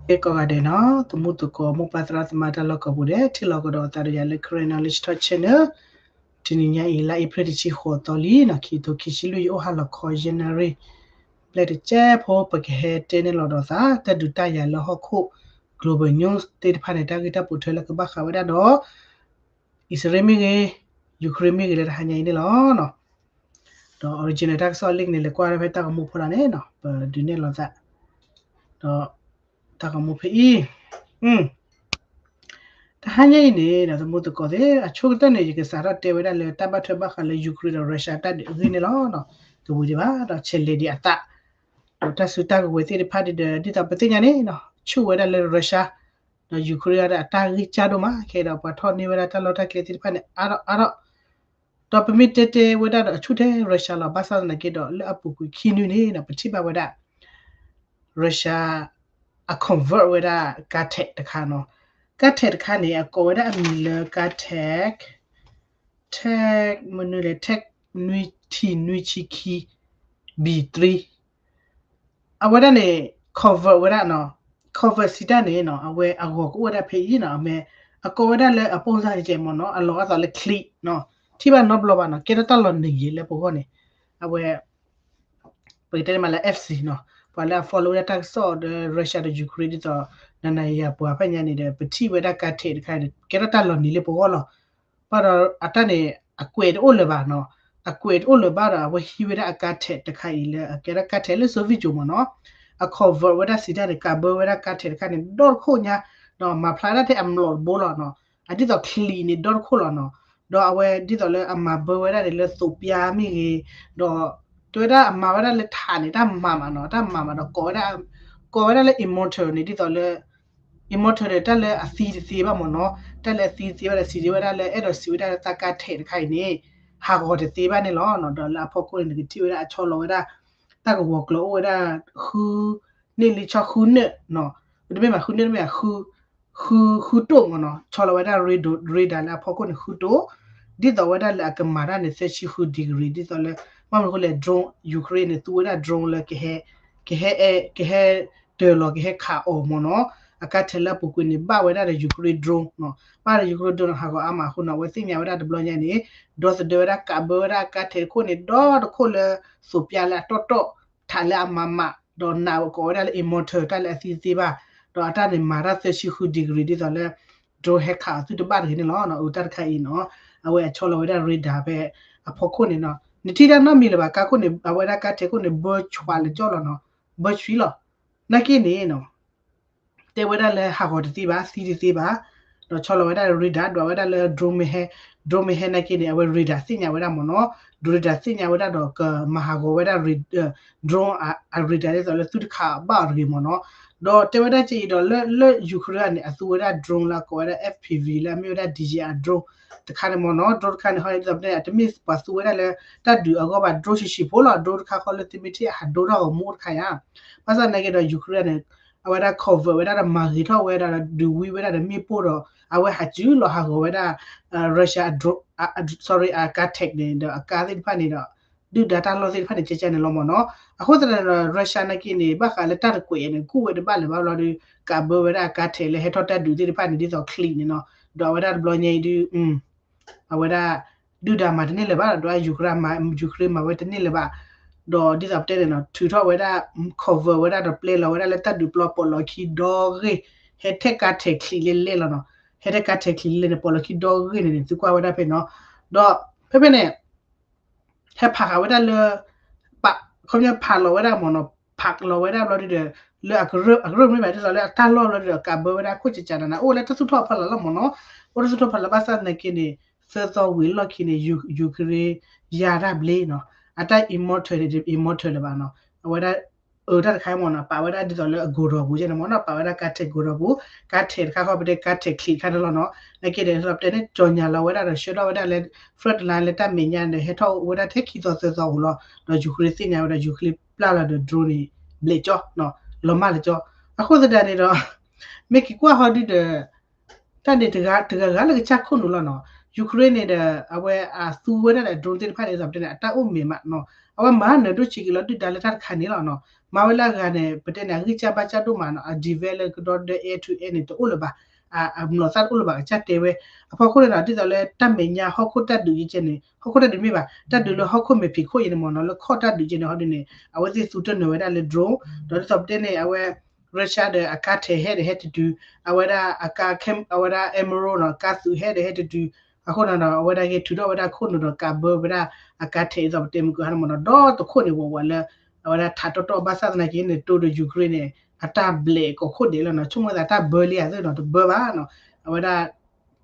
ကဲကိးဂၤဒဲးနီၤ, သမူသကိးမိၢ်ပၢ်သရၣ်သမါတၢ်လီၢ်ကိးပူၤဒဲး ထံၣ်လိာ်ကဒီးသးဒီးယၤလၢ Karen Knowledge Talk Channel. တနံၤညါအံၤ လါအ့ဖြ့ၣ်တဆံဃိးသီလံနီၤ, ခံထိခံဆံလွံၢ်ယအိၣ်ဟါလီၤခီ ယနၣ်ရံၣ် ဘျဲၣ်တကဲဖိ ပကဟဲတဲန့ၢ်လီၤဒီးသး တၢ်ဒုးတၢ်ယၤလၢဟီၣ်ခိၣ် global news သ့ၣ်တဖၣ်န့ၣ် တၢ်ဂ့ၢ်တၢ်ပိာ်ထွဲလၢကဘၣ်ဃးဝဲဒၣ်ဒီး အံၣ်စရ့လးမ့ၢ်ဂ့ၤ, ယူၤခရ့ၣ်မ့ၢ်ဂ့ၤလၢတဟါညါအံၤန့ၣ်လီၤ. ဒီး original တၢ်ကစီၣ် link န့ၣ် လဲၤကွၢ်ဖဲတၢ်ဂီၤမူဖိလီၤန့ၣ်နီၤ, ပဒုးနဲၣ်လိာ်သး ဒီးတၢ်ဂီၤမူဖဲအံၤ တဟါညါအံၤန့ၣ် သမူသကိးသ့ၣ် အဆိကတၢၢ်န့ၣ် ယကစးထီၣ်တဲဝဲဒၣ်လၢတၢ်ဘၣ်ထွဲဘၣ်ဃးလၢ Ukraine ဒီး Russia တၢ်ဒုးအဂ့ၢ်န့ၣ်လီၤ. တဝံၤဒံးဘၣ် ဒီးဆဲးလဲၤဒံးအသး ဒီးတၢ်စုတၢ်ကဝဲၤသ့ၣ်တဖၣ်ဒီး ဒ်သိးပသ့ၣ်ညါန့ၣ် ဆူၣ်ဝဲဒၣ်လၢ Russia ဒီး Ukraine ဒီးအတၢ်ဂ့ၢ်ကၢ်ဒိၣ်မး ခဲဒီး ပှၤထီၣ်န့ၢ်ဝဲဒၣ်တၢ်လီၢ်တၢ်ကျဲသ့ၣ်တဖၣ်န့ၣ် အါထီၣ်အါထီၣ် ဒီးပမ့ၢ်တဲတဲဝဲဒၣ်ဒီး အဆူၣ်ထဲ Russia လီၤ. ဘၣ်ဆၣ်သနာ်က့ဒီး လၢအပူၤကွံာ်ခံနွံန့ၣ်ဒီး ပထံၣ်ဘၣ်ဝဲဒၣ် Russia အ convert ဝဲဒၣ် Kar Tech တခါနီၤ. Kar Tech တခါန့ၣ် အကိးဝဲဒၣ်အမံၤလၢ Kar Tech, Tech မနုၤလဲၣ် Tech နွံထံနွံဆံခံ B three အဝဲဒၣ်န့ၣ် convert ဝဲဒၣ်နီၤ, convert စံးတၢ်န့ၣ်နီၤ အဝဲအဂီၤကအိၣ်ဝဲဒၣ်ဖဲအံၤနီၤ, အမ့ၢ် အကိးဝဲဒၣ်လၢအပိၢ်စၢ်ကဲးကဲး မ့ၢ်နီၤ, အလီၤဂာ်သိးလၢ click နီၤ, ထံၣ်ဘၣ်နီတဘျီဘၣ်နီၤ, ကဲထီၣ်တၢ်လီၤနံၤယံာ်လၢပဂီၢ်န့ၣ်, အဝဲ ပကတဲန့ၣ်မးလၢ F C နီၤ, ပှၤလၢအ follow ဝဲဒၣ်တၢ်ကစီၣ်ဒီး Russia ဒီး Ukraine ဒ်သိး နၤနၤယၤယၤပှၤဖဲညါန့ၣ်ဒီး ပထံၣ်ဝဲဒၣ် Kar Tech တခါန့ၣ် ကဲထီၣ်တၢ်လီၤနံၤလၢပဂီၢ်လီၤ. ဘၣ်ဒီးအတၢ်န့ၣ် အကွဲးတအိၣ်လၢၤဘၣ်နီၤ, အကွဲးတအိၣ်လၢၤဘၣ်ဒီး အဝဲဟံးဝဲဒၣ်အ Kar Tech တခါအံၤလၢ အကဲထီၣ် Kar Tech လၢ Soviet ကၠိမ့ၢ်နီၤ, အ convert ဝဲဒၣ်စံးတၢ်န့ၣ် ကးဘၢဝဲဒၣ် Kar Tech တခါန့ၣ် ဒီတခိၣ်ညါ, ဒီးမၤဖျါဒၣ်ထဲအမျိာ်တဘိလီၤနီၤ, အဒ်သိး click န့ၣ် ဒီတခိၣ်လီၤနီၤ, ဒီးအဝဲဒ်သိးလၢအမၤဘၢဝဲဒၣ်န့ၣ်လၢသိးပျါမ့ၢ်ဂ့ၤ, ဒီးတဲဝဲဒၣ်အမၤဝဲဒၣ်လၢထးန့ၣ် တၢ်မၤမးနီၤ, တၢ်မၤမးဒီးကိးဝဲဒၣ်, ကိးဝဲဒၣ်လၢ immortal န့ၣ် ဒ်သိးလၢ immortal န့ၣ် တၢ်လၢအသံတသ့ဘၣ်မ့ၢ်နီၤ, တၢ်လၢအသံတသ့ဘၣ်ဒီး စံးဒ်ဝဲဒၣ်လၢ အဲၣ်ဒိးစံးဝဲဒၣ်လၢတၢ် Kar Tech တခါအံၤန့ၣ် ဟးဂီၤတသ့ဘၣ်န့ၣ်လီၤ. ဒီးလၢအဖီခိၣ်န့ၣ် နကထံၣ်ဝဲဒၣ်အဆီလီၤဝဲဒၣ် တၢ်ကဝီၤကျိၤအိၣ်ဝဲဒၣ် ဃု, န့ၢ်လံဆီဃုနၢၣ်နီၤ, တမ့ၢ်ဘၣ်ဃုနၢၣ် တမ့ၢ်ဘၣ် ဃု, ဃုတိၣ်မ့ၢ်နီၤ, ဆီလီၤဝဲဒၣ် radar လၢအဖီခိၣ်န့ၣ်ဃုတိၣ်, ဒ်သိးဝဲဒၣ်လၢအကမၤတၢ်န့ၣ် သၢဆံဃု degree ဒ်သိးလၢ ဘၣ်မနုၤအဃိလဲၣ် drone Ukraine န့ၣ် သူဝဲဒၣ် drone လၢ ကဟဲ, ကဟဲအဲ, ကဟဲတၢၤလီၤ ကဟဲခးအီၤမ့ၢ်နီၤ, အ Kar Tech လၢအပူၤကွံာ်န့ၣ် ဘၣ်ဝဲဒၣ်ဒီး Ukraine drone နီၤ, ဘၣ်ဒီး Ukraine drone နီၤ ဟးဂီၤအါမးအဃိနီၤ အဝဲသ့ၣ်ညါဝဲဒၣ်တဘျီညါန့ၣ် ဒီသဒၢဝဲဒၣ်ကးဘၢဝဲဒၣ်အ Kar Tech ခိၣ်န့ၣ် ဒီတခိၣ်လၢ သိးပျါလၢအတီၢ်တီၢ် ထးလၢအမၤမး ဒီးနာ်ဝဲကိးဝဲဒၣ်လၢ immortal တၢ်လၢအသံတသ့ဘၣ်, ဒီးအတၢ်န့ၣ်မၤတၢ်သၢဆံဃု degree ဒ်သိးလၢ drone ဟဲခးအီၤသုတဘၣ်တဂ့ၤန့ၣ်လီၤ. အတၢ်တခါအံၤနီၤ အဝဲအဆီလီၤဝဲဒၣ် radar ဖဲအဖီခိၣ်န့ၣ်နီၤ, နထံၣ်တၢ်နီတမံၤလၢၤဘၣ်, ကါခိၣ်န့ၣ် အဝဲဒၣ် Kar Tech ခိၣ်န့ၣ် ဘၢဆွးလၢကၠီလီၤနီၤ, ဘၢဆွံလီၤ, နာ်က့န့ၣ်နီၤ တဲဝဲဒၣ်လၢဟးဂီၤတသ့ဘၣ် သံတသ့ဘၣ်, ဒီးဆီလီၤဝဲဒၣ် radar ဒွးဝဲဒၣ်လၢ drone မ့ၢ်ဟဲ, drone မ့ၢ်ဟဲနာ်က့န့ၣ် အဝဲ radar သ့ၣ်ညါဝဲဒၣ်မ့ၢ်နီၤ, radar သ့ၣ်ညါဝဲဒၣ်ဒီးကမၤဟးဂီၤဝဲဒၣ် drone အ radar ဒ်သိးလၢသုတခးဘၣ်အီၤတဂ့ၤမ့ၢ်နီၤ, ဒီးတဲဝဲဒၣ်က့အံၤဒီးလၢ လၢ Ukraine န့ၣ် အသူဝဲဒၣ် drone လၢအကိးဝဲဒၣ် F P V လၢအမ့ၢ်ဝဲဒၣ် D J I drone တခါန့ၣ်မ့ၢ်နီၤ, drone တခါန့ၣ် ဟီဒ်သိးပတဲန့ၣ် အတမ့ၢ်ပှၤသူဝဲဒၣ်လၢ တၢ်ဒုးအဂီၢ်ဘၣ် drone ဆံးဆံးဖိလီၤ, drone တခါဃီလၢသုမ့ၢ်ထံၣ်အဟးဒိတၢ်ဂီၤမူတခါယါ, ဘၣ်ဆၣ်နာ်က့ဒီး Ukraine န့ၣ် အဝဲဒၣ် convert ဝဲဒၣ်ဒီးမၤဂ့ၤထီၣ်ဝဲဒၣ်ဒီး ဒုးဝံဝဲဒၣ်ဒီးမ့ၣ်ပိၢ်ဒီး အဝဲဟးစုလီၤဟးဂီၤဝဲဒၣ် Russia အ drone အ sorry အ Kar Tech န့ၣ် ဒီးအကါသ့ၣ်တဖၣ်န့ၣ်ဒီး ဒုၣ်ဒါတၢ်လီၢ်သ့ၣ်တဖၣ်န့ၣ် ကဲကဲန့ၣ်လီၤမ့ၢ်နီၤ, အဃိသတးဒီး Russia နာ်က့န့ၣ် ဘၣ်ဃးလၢတၢ်တကွဲးန့ၣ် ကူၣ်ဝဲတဘၣ်လၢၤဘၣ်ဘျီဒီး ကးဘၢဝဲဒၣ်အ Kar Tech လၢဟဲထီၣ်တၢ်ဒုးသ့ၣ်တဖၣ်န့ၣ် ဒ်သိး click န့ၣ်နီၤ, ဒီးအဝဲဒၣ်တဘျီညါအံၤဒုး အဝဲဒၣ် ဒုၣ်ဒါမၤတန့ၢ်လၢၤဘၣ်ဒီး Ukraine မၤဝဲတန့ၢ်လၢၤဘၣ်, ဒီးဒ်သိးပတဲန့ၣ်နီၤ ထုးထီၣ်ဝဲဒၣ် cover ဝဲဒၣ်ဒီးပျဲလီၤဝဲဒၣ်လၢတၢ်ဒုးပျီပီးလီၤခံဒီဂ့ၢ်, ဟဲထဲ Kar Tech ချံးလဲလဲလီၤနီၤ, ဟဲထဲ Kar Tech ချံးလဲလဲန့ၣ် ပီးလီၤခံဒီဂ့ၢ်န့ၣ်န့ၣ် သုကွၢ်ဝဲဒၣ်ဖဲနီၤ, ဒီးဖဲဖဲန့ၣ် ဟဲဖးဃာ်ဝဲဒၣ်လၢ ပာ်, ခီပညီဖးလီၤဝဲဒၣ်မ့ၢ်နီၤ, ဖးလီၤဝဲဒၣ်ဘျီဒုဒီး လၢအကရၢၢ်, အကရၢၢ်မ့ၢ်ဘၣ်ဒ်သိးလၢအတၢ်လီၢ်ဘျီဒုဒီး ကးဘၢဝဲဒၣ်ခိၣ်ကကးနးနး အိၣ်လၢတၢ်သူၣ်ထီၣ်ဖီလာ်လီၤမ့ၢ်နီၤ, အိၣ်တၢ်သူၣ်ထီၣ်ဖီလာ်ဘၣ်ဆၣ်သနာ်က့န့ၣ် သၢသီဝံၤလီၢ်ခံန့ၣ် Ukraine ယါတၢ်ဘျ့နီၤ, အတၢ် immortal န့ၣ် immortal လၢၤဘၣ်နီၤ, အဝဲဒၣ် အတၢ်တခါမ့ၢ်နီၤ ပာ်ဝဲဒၣ်ဒ်သိးလၢအကိၤဒီးပူၤကဲန့ၣ်မ့ၢ်နီၤ, ပာ်ဝဲဒၣ် Kar Tech ကိၤဒီးပူၤ, Kar Tech တခါဃီပတဲ Kar Tech ချံးတခါန့ၣ်လီၤနီၤ, နာ်က့ဒီး ပတဲန့ၣ် ကြေညာ လီၤဝဲဒၣ်ဒီး ဆှၢထီၣ်ဝဲဒၣ်လၢ front line လၢတၢ်မဲာ်ညါန့ၣ် ဟဲထီၣ်ဝဲဒၣ်ထဲခံသီသၢသီဧိၤလီၤ, ဒီး Ukraine သ့ၣ်ညါဝဲဒီး Ukraine ပျၢ်လီၤဒီး drone န့ၣ် ဘျဲးကၠီ, လီၤမၢ်လၢကၠီ, အဃိသတးန့ၣ်ဒီး မ့ၢ်က့ၤကွၢ်ဟီဒုဒီး တၢ်န့ၣ်တဂၤဂၤလၢကစၢ်ခိၣ်နူာ်လီၤနီၤ, Ukraine န့ၣ်ဒီး အဝဲအသူဝဲဒၣ်ဒီး drone သ့ၣ်တဖၣ်န့ၣ် ဒ်သိးပတဲန့ၣ် အတၢ်အိၣ်မဲာ်မးနီၤ, အဝဲမၤနၢၤဒိၣ်ဆံးက့ၤလီၤဒုၣ်ဒါလၢတၢ်တခါန့ၣ်လီၤနီၤ. မၤဝဲလၢအဂၤန့ၣ် ပတဲန့ၣ် အဂံၢ်စၢ်ဘါစၢ်ဒိၣ်မးနီၤ, အ defense လၢကဒီဒီ air to air န့ၣ် တအိၣ်လၢၤဘၣ်, အ အ မျီၤသၣ်တအိၣ်လၢၤဘၣ် ကစၢ်တဲဝဲ. အဖီခိၣ်န့ၣ်နီၤ ဒ်သိးလၢတၢ်မဲာ်ညါဟီၣ်ခိၣ်တၢ်ဒုးယကဲန့ၣ် ဟီၣ်ခိၣ်တၢ်ဒုးမ့ၢ်ဘၣ် တၢ်ဒုးလၢဟီၣ်ခိၣ်မဲာ်ဖံးခိၣ်အံၤန့ၣ်မ့ၢ်နီၤ လၢခီၣ်တၢ်ဒုးယဲန့ၣ် ဟီဒုန့ၣ် အဝဲသ့ၣ်သူတနၢၤဝဲဒၣ်လၢ drone ဒီးဒ်သိးပတဲန့ၣ် အဝဲ Russia ဒီးအကါထဲးဟဲဒီးဟဲတတုၤ, အဝဲဒၣ်အကါ အဝဲဒၣ် Emerald နီၤ ကါသုးဟဲဒီးဟဲတတုၤ, အဃိနီၤ အဝဲဒၣ်ဂဲၤထုးထီၣ်ဝဲဒၣ်ခိၣ်နူာ်ဒီးကးဘၢဝဲဒၣ်အကါထဲး ဒ်သိးပတဲမုၢ်ကဟါန့ၣ်မ့ၢ်နီၤ ဒီတခိၣ်န့ၣ်ဝဲဝဲလၢ အဝဲဒၣ်ထးတီတီဘၣ်ဆၣ်သနာ်က့န့ၣ် NATO ဒီး Ukraine န့ၣ် အတၢ်ဘျဲးကိးခိၣ်ဒဲးလီၤနီၤ. ဆိကမိၣ်သးတၢ်ဘၢလံဧါသ့ၣ်နီၤ တဘၢဘၣ်နီၤ. အဝဲဒၣ်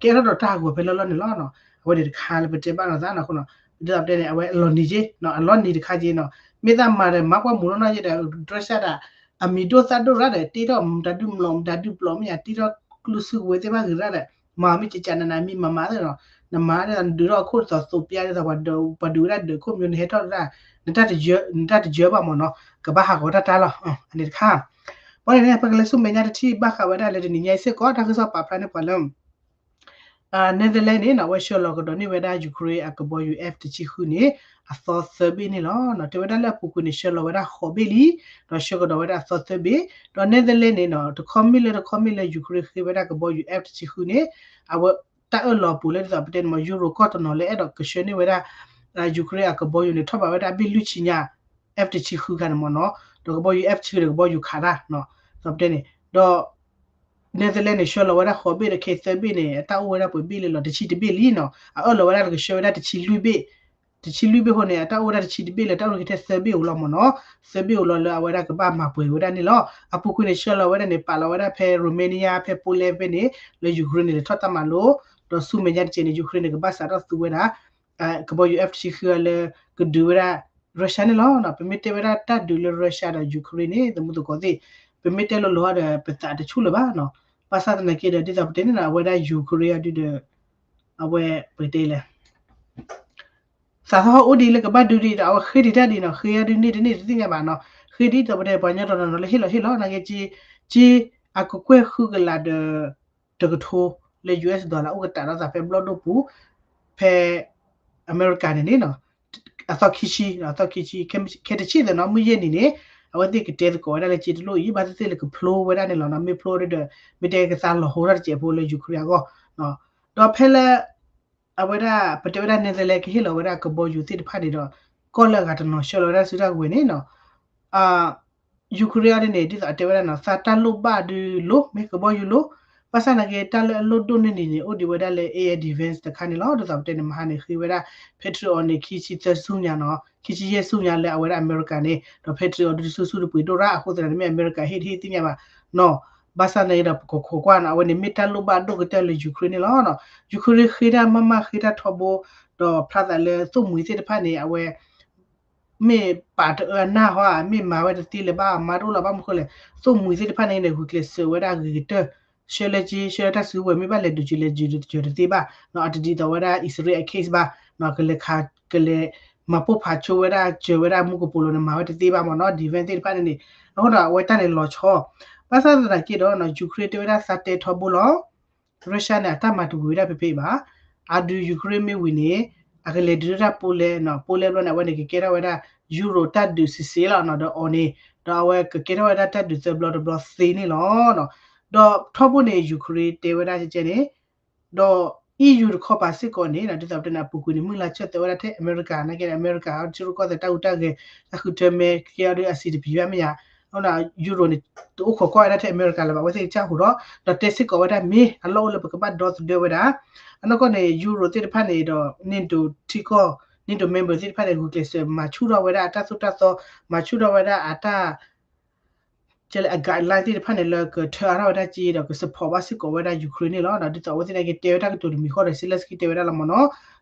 ကဲထီၣ်ဒီးတၢ်ဟးဂီၤဖဲလၢလီၢ်န့ၣ်လီၤနီၤ. အဝဲန့ၣ်တခါလၢပတဲဘၣ်လိာ်သးနီၤ အဃိနီၤ ဒ်သိးပတဲန့ၣ် အဝဲအလီၤနံၤက့နီၤ အလီၤနံၤတခါက့နီၤ. မ့ၢ်သးမၤဒီးမၤကွၢ်မူးနီၢ်နီၢ်က့ဒီး Russia ဒၣ် အမံၤဒိၣ်သၣ်ဒိၣ်ရၣ်ဒီး တ့ထီၣ်မတၤဒုၣ်မျီး မတၤဒုၣ်ပျီးမ့ၢ်ဧါ တ့ထီၣ်ကျိၣ်စုကဝဲၤသ့ၣ်တဖၣ်ဂ့ၤရၣ်ဒီး မၤမ့ၢ်ကကနနမံၤမၤမၤသ့ၣ်နီၤ. နမၤဒီးနဒုးထီၣ်အခိၣ်ဒ်သိးသိးပျါဒ်သိး ပှၤဒုးဝဲဒၣ်ဒုးခိၣ်မၠိန့ၣ် ဟဲထီၣ်ဒၣ် နတၢ်တယၢဘၣ်မ့ၢ်နီၤ ကဘၣ်ဟးဂီၤတၢ်တၢ်လီၤ. အန့ၣ်တခါ ဘၣ်န့ၣ်န့ၣ် ပကလဲၤဆူမဲာ်ညါတထံၣ်ဘၣ်ဃးဝဲဒၣ်လၢတနံၤညါအံၤစ့ၢ်ကီး တၢ်ကစီၣ်ပာ်ဖျါန့ၢ်ပှၤလၢ Netherlands န့ၣ်နီၤ အဝဲဆှၢလီၤကဒီးန့ၢ်ဝဲဒၣ် Ukraine အကဘီယူၤ F တဆံဃုန့ၣ် အသီသၢဘ့ၣ်န့ၣ်လီၤ. တဲဝဲဒၣ်လၢအပူၤကွံာ်န့ၣ် ဆှၢလီၤဝဲဒၣ်ဃိးဘ့ၣ်လံ, ဒီးဆှၢကဒီးဝဲဒၣ်အသီသၢဘ့ၣ်, ဒီး Netherlands န့ၣ်နီၤ တခီမ့ၢ်လၢတခီမ့ၢ်လၢ Ukraine ဃ့ဝဲဒၣ်ကဘီယူၤ F တဆံဃုန့ၣ် အဝဲတၢ်အၢၣ်လီၤအပူၤလၢဒ်သိးပတဲန့ၣ်မ့ၢ် Euro ကီၢ်တနီၤလၢအဲၣ်ဒိးကဆှၢန့ၢ်ဝဲဒၣ် Ukraine အကဘီယူၤန့ၣ် ထီၣ်ဘးဝဲဒၣ်ဘ့ၣ်လွံၢ်ဆံညါ F တဆံဃုခါန့ၣ်မ့ၢ်နီၤ, ဒီးကဘီယူၤ F တဆံဃုဒီးကဘီယူၤခးတၢ် ဒ်သိးပတဲန့ၣ်, ဒီး Netherlands န့ၣ် ဆှၢလီၤဝဲဒၣ်ဃိးဘ့ၣ်ဒီးခဲအံၤသၢဘ့ၣ်န့ၣ် အတၢ်အိၣ်ဝဲဒၣ်ပှဲၤဘ့ၣ်လၢလီၤ တဆံတဘ့ၣ်လံနီၤ, အအၢၣ်လီၤဝဲဒၣ်ကဆှၢဝဲဒၣ်တဆံလွံၢ်ဘ့ၣ်, တဆံလွံၢ်ဘ့ၣ်အဃိန့ၣ် အတၢ်အိၣ်ဝဲဒၣ်တဆံတဘ့ၣ်လၢတၢ်အိၣ်က့ၤထဲသၢဘ့ၣ်ဧိၤလီၤမ့ၢ်နီၤ, သၢဘ့ၣ်ဧိၤလီၤလၢအဝဲဒၣ်ကဘၣ်မၤပှဲၤဝဲဒၣ်န့ၣ်လီၤ. အပူၤကွံာ်န့ၣ် ဆှၢလီၤဝဲဒၣ်န့ၣ် ပာ်လီၤဝဲဒၣ်ဖဲ Romania ဖဲ Poland ဖဲန့ၣ် လၢ Ukraine န့ၣ် လဲၤထီၣ်တၢ်မၤလိ, ဒီးဆူမဲာ်ညါတက့ၢ်န့ၣ် Ukraine န့ၣ် ကဘၣ်စးထီၣ်သူဝဲဒၣ် ကဘီယူၤ F တဆံဃုလၢ ကဒုးဝဲဒၣ် Russia န့ၣ်လီၤ. ပမ့ၢ်တဲဝဲဒၣ်တၢ်ဒုးလၢ Russia ဒီး Ukraine န့ၣ် သမူသကိးသ့ၣ်, ပမ့ၢ်တဲလိၤလိၤဒီး ပသးတဆူၣ်လၢၤဘၣ်နီၤ, ဘၣ်ဆၣ်သနာ်က့ဒီး ဒ်သိးပတဲန့ၣ်နီၤ အဝဲဒၣ် Ukraine အဒုဒီး အဝဲပတဲလဲၣ် သးသဟီၣ်အိၣ်ဒံးလၢကဘၣ်ဒုးဒံးဒီး အဝဲဃ့ဒံးတၢ်ဒံးနီၤ, ဃ့အဒုန့ၢ်တန့ၢ်တသ့ၣ်ညါဘၣ်နီၤ, ဃ့ဒံးဒ်သိးပတဲပှၤကညီတနီၤနီၤလၢဟ့ၣ်လီၤဟ့ၣ်လီၤ နာ်က့ က့ အကကွဲၢ်ဃုကလးဒီး တကထိလၢ US dollar အိၣ်ကတးဒီးသးဖဲဘျီၣ်ဒိၣ်ပူၤ ဖဲ အမဲရကၤန့ၣ်န့ၣ်နီၤ, အသီခံဆံ, အသီခံဆံ, ခဲတဆံသနီၤ မုၢ်ယဲၢ်နံၤန့ၣ် အဝဲသ့ၣ်ကတဲသကိးဝဲဒၣ်လၢက့တလိၣ်အံၤ ဘၣ်သ့ၣ်သ့ၣ်လၢကဖျိဝဲဒၣ်န့ၣ်လီၤနီၤ, မ့ၢ်ဖျိဒီး မ့ၢ်တဲကသးလီၤဟိတၢ်တစဲးဖိလၢ Ukraine အဂီၢ်, ဒီးဖဲလၢ အဝဲဒၣ် ပတဲဝဲဒၣ် Netherlands ကဟ့ၣ်လီၤဝဲဒၣ်ကဘီယူၤသ့ၣ်တဖၣ်န့ၣ်ဒီး ကီၢ်လၢအဂၤတနီၤဆှၢလီၤဝဲဒၣ်စုတၢ်ကဝဲၤန့ၣ်နီၤ Ukraine အံၤန့ၣ် ဒ်သိးအတဲဝဲဒၣ်နီၤ သးတၢ်လိၣ်ဘၣ်ဒုးလိၤ မ့ၢ်ကဘီယူၤလိၤ, ဘၣ်ဆၣ်နာ်က့ တၢ်လၢအလိၣ်ဒိၣ်န့ၢ်န့ၣ်န့ၣ် အိၣ်ဒံးဝဲဒၣ်လၢ air defense တခါန့ၣ်လီၤ. ဒ်သိးပတဲန့ၣ် မဟါန့ၣ် ဃ့ဝဲဒၣ် Patriot န့ၣ် ခံဆံသၢဆူညါနီၤ ခံဆံယဲၢ်ဆူညါလၢအဝဲဒၣ်အမဲရကၤန့ၣ် ဒီး Patriot ဒုးတဆူဆူတပှ့ၤဒိၣ်ရၣ် အဃိသတးန့ၣ် မ့ၢ်အမဲရကၤဟ့ၣ်တဟ့ၣ်သ့ၣ်ညါဘၣ်နီၤ ဘၣ်ဆၣ်သနာ်က့ဒီး ပကခိးကွၢ်နီၤ အဝဲန့ၣ်မ့ၢ်တၢ်လိၣ်ဘၣ်ဒိၣ်ကတၢၢ်လၢ Ukraine န့ၣ်လီၤ. Ukraine ဃ့တၢ်မးမး ဃ့တၢ်ထီဘိ ဒီးဖျါသးလၢသိၣ်မှံၤသ့ၣ်တဖၣ်န့ၣ် အဝဲ မ့ၢ်ပာ်တအၢအနၢ်ဟီဧါ မ့ၢ်မၤဝဲတသ့လၢၤဘၣ် မၤတအိၣ်လီၤ ဘၣ်မနုၤဃိလဲၣ် သိၣ်မှံၤသ့ၣ်တဖၣ်န့ၣ်န့ၣ် ဂုာ်ကျဲးစၢးဝဲဒၣ်ဂ့ၤကတၢၢ် ဆှၢလၢက့ ဆှၢလၢတၢ်စုကဝဲၤ မ့ၢ်ဘၣ်လဲၤဒုးက့ၤလဲၤဒုးတကၢၤတသ့ဘၣ်နီၤ အတဒ်သိးဝဲဒၣ် အံၣ်စရ့လးအ case ဘၣ်နီၤ ကလဲၤခး ကလဲၤမၤပိၢ်ဖးဆိဝဲဒၣ် စၢၤဝဲဒၣ်မူကပိာ်လိၤန့ၣ် မၤဝဲတသ့ဘၣ်မ့ၢ်နီၤ defense သ့ၣ်တဖၣ်န့ၣ်န့ၣ် အဃိဒီးအဝဲတၢ်န့ၣ်လီၤဆီ ဘၣ်ဆၣ်သနာ်က့ဒီးနီၤ Ukraine တဲဝဲဒၣ်သးတဲထီဘိလီၤ Russia န့ၣ် အတၢ်မၤတဝံၤဝဲဒၣ်ဖဲဖဲအံၤဘၣ်. အဒုး Ukraine မ့ၢ်ဝံၤန့ၣ် အကလဲၤဒုးဒၣ် Poland နီၤ Poland ဘျီန့ၣ် အဝဲန့ၣ်ကကဲထီၣ်ဝဲဒၣ် Euro တၢ်ဒုးစံးစ့လီၤနီၤ ဒီးအီၤန့ၣ် ဒီးအဝဲကကဲထီၣ်ဝဲဒၣ်တၢ်ဒုးသၢဘျီတဘျီသ့န့ၣ်လီၤ. ဒီးထီဘိန့ၣ် Ukraine တဲဝဲဒၣ်ကဲကဲန့ၣ် ဒီး EU တခီပၤစ့ၢ်ကီးန့ၣ် ဒ်သိးပတဲန့ၣ် အပူၤကွံာ်န့ၣ် မုၢ်လၢ်ဆၢၣ်သဲဝဲဒၣ်ထဲအမဲရကၤ နာ်က့ဒီး အမဲရကၤ ထံရူၢ်ကီၢ်သဲးတၢ်ဟူးတၢ်ဂဲၤ တၢ်ဃုထၢမဲ ကဲအီၤဒ်အစံးတပံၤဘၣ်မ့ၢ်ဧါ အဃိဒီး Euro န့ၣ် တအိၣ်ခိးကွၢ်ဝဲဒၣ်ထဲအမဲရကၤလၢၤဘၣ် အဝဲသ့ၣ်ကစၢ်ဟူးဒီး ဒီးတဲစ့ၢ်ကီးဝဲဒၣ်မ့ၢ်အလီၢ်အိၣ်လၢပကဘၣ်ဒီသဒၢဝဲဒၣ် အနီၢ်ကီၢ်န့ၣ် Euro သ့ၣ်တဖၣ်န့ၣ်ဒီး NATO ထံကီၢ် NATO member သ့ၣ်တဖၣ်န့ၣ် ဂုာ်ကျဲးစၢးမၤဆူၣ်ထီၣ်ဝဲဒၣ်အတၢ်သိၣ်တၢ်သီ မၤဆူၣ်ထီၣ်ဝဲဒၣ်အတၢ် ကဲလၢအ guideline သ့ၣ်တဖၣ်န့ၣ်လၢကထၢအါထီၣ်ဝဲဒၣ်က့ဒီး က support ဘၣ်စ့ၢ်ကီးဝဲဒၣ် Ukraine န့ၣ်လီၤ. ဒ်သိးအဝဲသ့ၣ်နာ်က့တဲဝဲဒၣ်ကတိၤတမံၤဃီဒီး Zelensky တဲဝဲဒၣ်လီၤမ့ၢ်နီၤ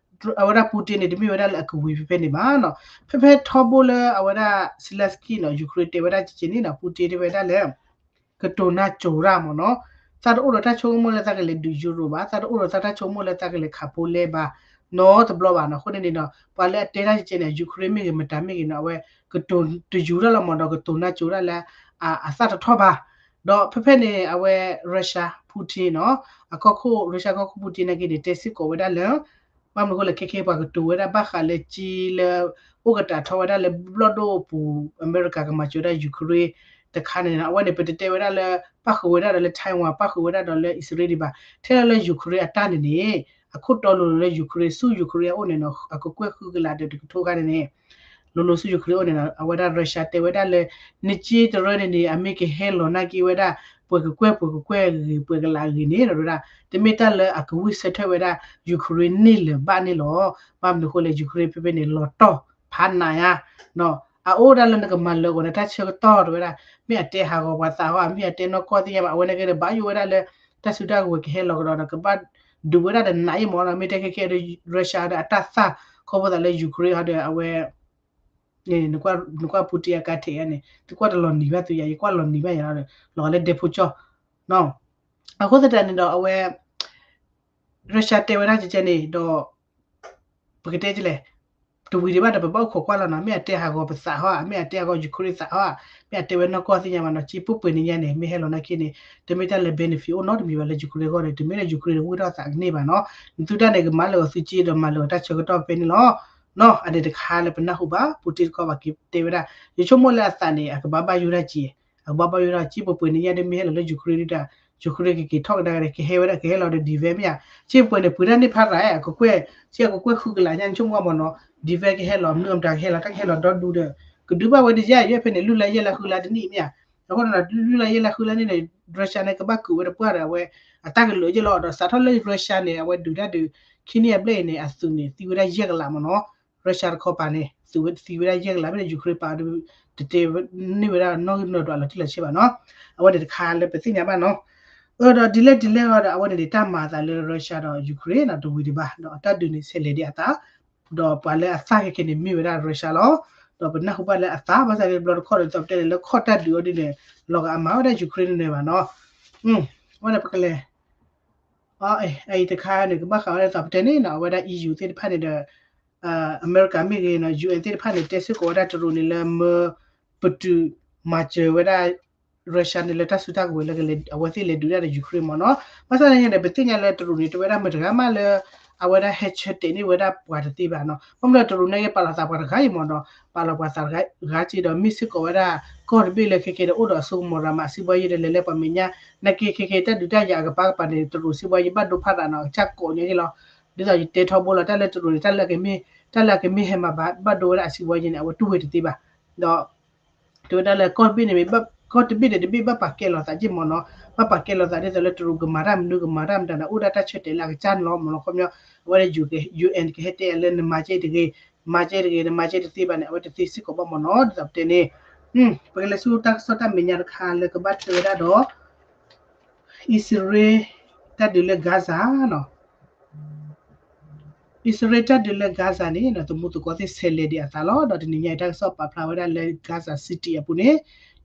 အဝဲဒၣ် Putin န့ၣ် တမ့ၢ်ဝဲဒၣ်လၢအကဝံၤဖဲဖဲန့ၣ်ဘၣ်နီၤ ဖဲဖဲထီဘိလၢအဝဲဒၣ် Zelensky နီၤ Ukraine တဲဝဲဒၣ်က့န့ၣ်နီၤ Putin တဲဝဲဒၣ်လၢ ကတိၤနၢ်ကၠိၤတၢ်မ့ၢ်နီၤ သးတအိၣ်ဒီးတၢ်ဆိကမိၣ်လၢသးကလဲၤဒုး Euro ဘၣ် သးတအိၣ်ဒီးတၢ်ဆိကမိၣ်လၢသးကလဲၤခးဖိလဲဘၣ် နီတဘျီဘၣ်နီၤ အဃိန့ၣ်န့ၣ်နီၤ ပှၤလၢအတဲတၢ်ကဲကဲန့ၣ် Ukraine မ့ၢ်ဂ့ၤ မတၤမ့ၢ်ဂ့ၤနီၤ အဝဲ ကတိၤတယူၤတၢ်လီၤမ့ၢ်ဒီး ကတိၤနၢ်ကၠိၤတၢ်လၢ အသၣ်တထီၣ်ဘၣ် ဒီးဖဲဖဲန့ၣ် အဝဲ Russia Putin နီၤ အကီၢ်ခိၣ် Russia ကီၢ်ခိၣ် Putin နာ်က့န့ၣ် တဲစ့ၢ်ကီးဝဲဒၣ်လၢ ဘၣ်မနုၤအဃိလဲၣ် ခဲခဲပှၤကတိၤဝဲဒၣ်ဘၣ်ဃးလၢကၠ့လၢ အိၣ်ကတၢၢ်ထီၣ်ဝဲဒၣ်လၢဘျီၣ်ဒိၣ်အပူၤ အမဲရကၤကမၤစၢၤဝဲဒၣ် Ukraine တခါန့ၣ် အဝဲန့ၣ် ပတတဲဝဲဒၣ်လၢ ပၣ်ဃုာ်ဝဲဒၣ်ဒီးလၢ Taiwan ပၣ်ဃုာ်ဝဲဒၣ်ဒီးလၢ Israel ဒံးဘၣ်. ထဲလၢလၢ Ukraine အတၢ်န့ၣ်န့ၣ် အခိၣ်တီလိၤလိၤလၢ Ukraine ဆူ Ukraine အအိၣ်န့ၣ်နီၤ အကကွဲၢ်ဃုကလးဒီးတကထိခါန့ၣ်န့ၣ် လိၤလိၤဆူ Ukraine အအိၣ်န့ၣ်နီၤ အဝဲဒၣ် Russia တဲဝဲဒၣ်လၢ နကၠ့တရၢန့ၣ်န့ၣ် အမ့ၢ်ကဟဲလီၤနာ်က့ဝဲဒၣ် ပှဲၤကကွဲၢ်ပှဲၤကကွဲၢ်ဂ့ၤ ပှဲၤကလးဂ့ၤန့ၣ် တဲဝဲဒၣ် တမ့ၢ်တၢ်လၢအကဝံၢ်ဆၢထၢၣ်ဝဲဒၣ် Ukraine န့ၢ်လၢၤဘၣ်န့ၣ်လီၤ. ဘၣ်မနုၤအဃိလဲၣ် Ukraine ဖဲဖဲန့ၣ် လီၤတီၢ်ဖးနးယါ အအိၣ်ဒၣ်လၢနကမၤလၢာ်အီၤန့ၣ် တၢ်ဆၢကတီၢ်တဲဝဲဒၣ် မ့ၢ်အတဲဟးဂီၤပှၤသးဟီ မ့ၢ်အတဲနီၢ်ကီၢ်သ့ၣ်ညါဘၣ် အဝဲန့ၣ်က့ဒီး ဘၣ်ယိၣ်ဝဲဒၣ်လၢ တၢ်စုတၢ်ကဝဲၤကဟဲလီၤကဒီးဒီး ကဘၣ်ဒုးဝဲဒၣ်ဒီးနးယံာ်မးနီၤ မ့ၢ်တဲခဲခဲဒီး Russia ဒီးအတၢ်သၣ်ခီဖျိသးလၢ Ukraine ဟီဒီး အဝဲ နကွၢ် နကွၢ် Putin အကါထဲးန့ၣ် သုကွၢ်တလီၤနံၤဘၣ်သုယၤ ယကွၢ်လီၤနံၤဘၣ်ယၤဒီး လီၤဂာ်လၢဒဲဖိကၠီၣ် အဃိသတးန့ၣ်ဒီး အဝဲ Russia တဲဝဲဒၣ်ကဲန့ၣ်ဒီး ပကတဲဒ်လဲၣ် တဝံၤဒံးဘၣ်ဒီး ပဘၣ်အိၣ်ခိးကွၢ်လီၤနီၤ မ့ၢ်အတဲဟးဂီၤပသးဟီ မ့ၢ်အတဲဟးဂီၤ Ukraine သးဟီ မ့ၢ်အတဲဝဲနီၢ်ကီၢ်သ့ၣ်ညါဘၣ်နီၤ ကၠ့ပူၤပှဲၤန့ၣ်ညါန့ၣ် မ့ၢ်ဟဲလီၤနာ်က့န့ၣ် တမ့ၢ်တၢ်လၢ benefit အိၣ်နီတမံၤဘၣ်လၢ Ukraine အဂီၢ်န့ၣ် တမ့ၢ်လၢ Ukraine ဝံၢ်ထီၣ်သးကန့ၢ်ဘၣ်နီၤ နသုတၢ်န့ၣ် ကမၤလၢာ်အီၤသုကၠ့ဒီးမၤလၢာ်အီၤတၢ်ဆၢကတီၢ်ဖဲန့ၣ်လီၤ နီၤ အန့ၣ်တခါလၢပနၢ်ဟူဘၣ် Putin တခီပှၤကတဲဝဲဒၣ် ယဆိကမိၣ်လၢအသးန့ၣ် အကဘၣ်ဘၣ်ယိၣ်ဒၣ်ကၠ့ အကဘၣ်ဘၣ်ယိၣ်ဒၣ်ကၠ့ပှဲၤပှဲၤန့ၣ်ညါဒီး မ့ၢ်ဟဲလီၤလၢ Ukraine ဒုးတၢ် Ukraine ကက့ၤထီၣ်ကဒါက့ၤ ကဟဲဝဲဒၣ် ကဟဲလီၤဒီး ဒံးဝဲမ့ၢ်ဧါ ကၠ့ပှဲၤန့ၣ် ပှ့ၤတၢ်န့ၢ်ဖးရၤ အကကွဲၢ် ကၠ့အကကွဲၢ်ဃုကလးညါ နဆိကမိၣ်မ့ၢ်နီၤ ဒံးဝဲကဟဲလီၤ မနုၤအမတၤကဟဲလီၤ တၢ်ကဟဲလီၤဒီဒူဒီး ကဒုးဘၣ်ဝဲတယါ ယဲဖဲန့ၣ် လွံၢ်လါယဲၢ်လါဃုလါတနံၣ်မ့ၢ်ဧါ အဃိန့ၣ်ဒီး လွံၢ်လါယဲၢ်လါဃုလါန့ၣ်န့ၣ် Russia န့ၣ် ကဘၣ်ကုာ်ဝဲတပှၢ်ဒီး အဝဲ အတၢ်ကလုာ်က့လီၤဒီး စးထီၣ်လၢ Russia န့ၣ် အဝဲဒုးတၢ်ဒုး ခံနံၣ်အဘျဲၣ်အံၤန့ၣ် အသုးန့ၣ် သံဝဲဒၣ်ယဲၢ်ကလးမ့ၢ်နီၤ Russia တခီပၤန့ၣ် သုးဝဲသံဝဲဒၣ်ယဲၢ်ကလး မ့ၢ်ဒီး Ukraine ပာ်ဒုး တတဲန့ၢ်ဝဲဒၣ်နီၣ်ဂံၢ်နီၣ်ဒွးလီၤတံၢ်လီၤဆဲးဘၣ်နီၤ အဝဲန့ၣ်တခါလၢပသ့ၣ်ညါဘၣ်နီၤ အၢဒီးဒ်လဲၣ်ဒ်လဲၣ်အီၤဒီး အဝဲန့ၣ်န့ၣ် တၢ်မၤအသးလၢ Russia ဒီး Ukraine နီၤ တဝံၤဒံးဘၣ် ဒီးအတၢ်ဒုးန့ၣ် ဆဲးလဲၤဒံးအသး ဒီးပှၤလၢအသၣ်ခဲခဲန့ၣ် မ့ၢ်ဝဲဒၣ် Russia လီၤ ဒီးပနၢ်ဟူဘၣ်လၢအသၣ် ဘၣ်ဆၣ်န့ၣ် တဘျီတခီၣ်ဒီး သိးပတဲန့ၣ် လၢခီၣ်တၢ်ဒုးအီၤဒ်န့ၣ် လီၤဂာ်အမၤဝဲဒၣ် Ukraine န့ၣ်ဘၣ်နီၤ အဝဲန့ၣ်ပကလဲၤ အအံၤတခါန့ၣ် ကဘၣ်ဃးဝဲဒၣ်သိးပတဲန့ၣ်နီၤ အဝဲဒၣ် E U သ့ၣ်တဖၣ်န့ၣ်ဒီး အမဲရကၤမ့ၢ်ဂ့ၤနီၤ U N သ့ၣ်တဖၣ်န့ၣ် တဲစ့ၢ်ကီးဝဲဒၣ်တရူးန့ၣ်လၢမၢ ပတုာ်မၤစၢၤဝဲဒၣ် Russia န့ၣ်လၢတၢ်စုတၢ်ကဝဲၤလၢကလဲၤ အဝဲသ့ၣ်လဲၤဒုးတၢ်ဒီး Ukraine မ့ၢ်နီၤ ဘၣ်ဆၣ်သနာ်က့ဒီး ပသ့ၣ်ညါလၢတရူးန့ၣ် တဲဝဲဒၣ်မတၤတဂၤမးလၢ အဝဲဒၣ်ဟဲဆၢတဲာ်န့ၢ်ဝဲဒၣ်ပှၤတသ့ဘၣ်နီၤ ဘၣ်မနုၤတရူးန့ၣ်က့ ပာ်လီၤသးပှၤတဂၤအံၤမ့ၢ်နီၤ ပာ်လီၤပှၤသးတဂၤက့ဒီး မ့ၢ်စ့ၢ်ကီးဝဲဒၣ် ကီၢ်တဘ့ၣ်လၢခဲခဲဒီး အိၣ်ဒီးအစိကမီၤရၤမး အစုဘီယ့ဒီး လဲၤလၢပှၤမဲာ်ညါ နာ်က့ခဲခဲတၢ်ဒုးတၢ်ယၤအကပၤကပၤန့ၣ် တရူးစုဘီယ့ဘၣ်ဒိဖးရၤနီၤ ကစၢ်ကိးညါက့လီၤ ဒ်သိးယတဲထီဘိလီၤ တၢ်လၢတရူးန့ၣ် တၢ်လၢအကမ့ၢ် တၢ်လၢအကမ့ၢ်ဟဲမၤဘၣ် ဘၣ်ဒိဝဲဒၣ်အစုဘီယ့န့ၣ် အဝဲတူၢ်ဝဲတသ့ဘၣ် ဒီး တဲဝဲဒၣ်လၢကီၢ်တဘ့ၣ်န့ၣ် ကီၢ်တဘ့ၣ်ဒီးတဘ့ၣ်ဘၣ်ပာ်ကဲလီၤသးက့မ့ၢ်နီၤ ဘၣ်ပာ်ကဲလီၤသးဒ်သိးလၢတရူးကမၤတၢ်မနုၤကမၤတၢ်မတၤန့ၣ် အိၣ်ဒၣ်တၢ်ဆၢတဲာ်လၢအကစၢ်န့ၣ်လီၤမ့ၢ်နီၤ ခီပညီ အဝဲဒၣ် U N ကဟဲတဲလၢနမၤကဲတဂ့ၤ မၤကဲတဂ့ၤ နမၤကဲတသ့ဘၣ်န့ၣ် အဝဲတသ့စ့ၢ်ကီးဘၣ်မ့ၢ်နီၤ ဒ်သိးပတဲန့ၣ် ပကလဲၤဆူတၢ်ကစီၣ်တၢ်မဲာ်ညါတခါလၢကဘၣ်တဲဝဲဒၣ်ဒီး အံၣ်စရ့လး တၢ်ဒုးလၢ Gaza နီၤ အံၣ်စရ့လးတၢ်ဒုးလၢ Gaza န့ၣ် သမူသကိးသ့ၣ်ဆဲးလဲၤဒံးအသးလီၤ. ဒီးတနံၤညါအံၤ တၢ်ကစီၣ်ပာ်ဖျါဝဲဒၣ်လၢ Gaza City အပူၤန့ၣ်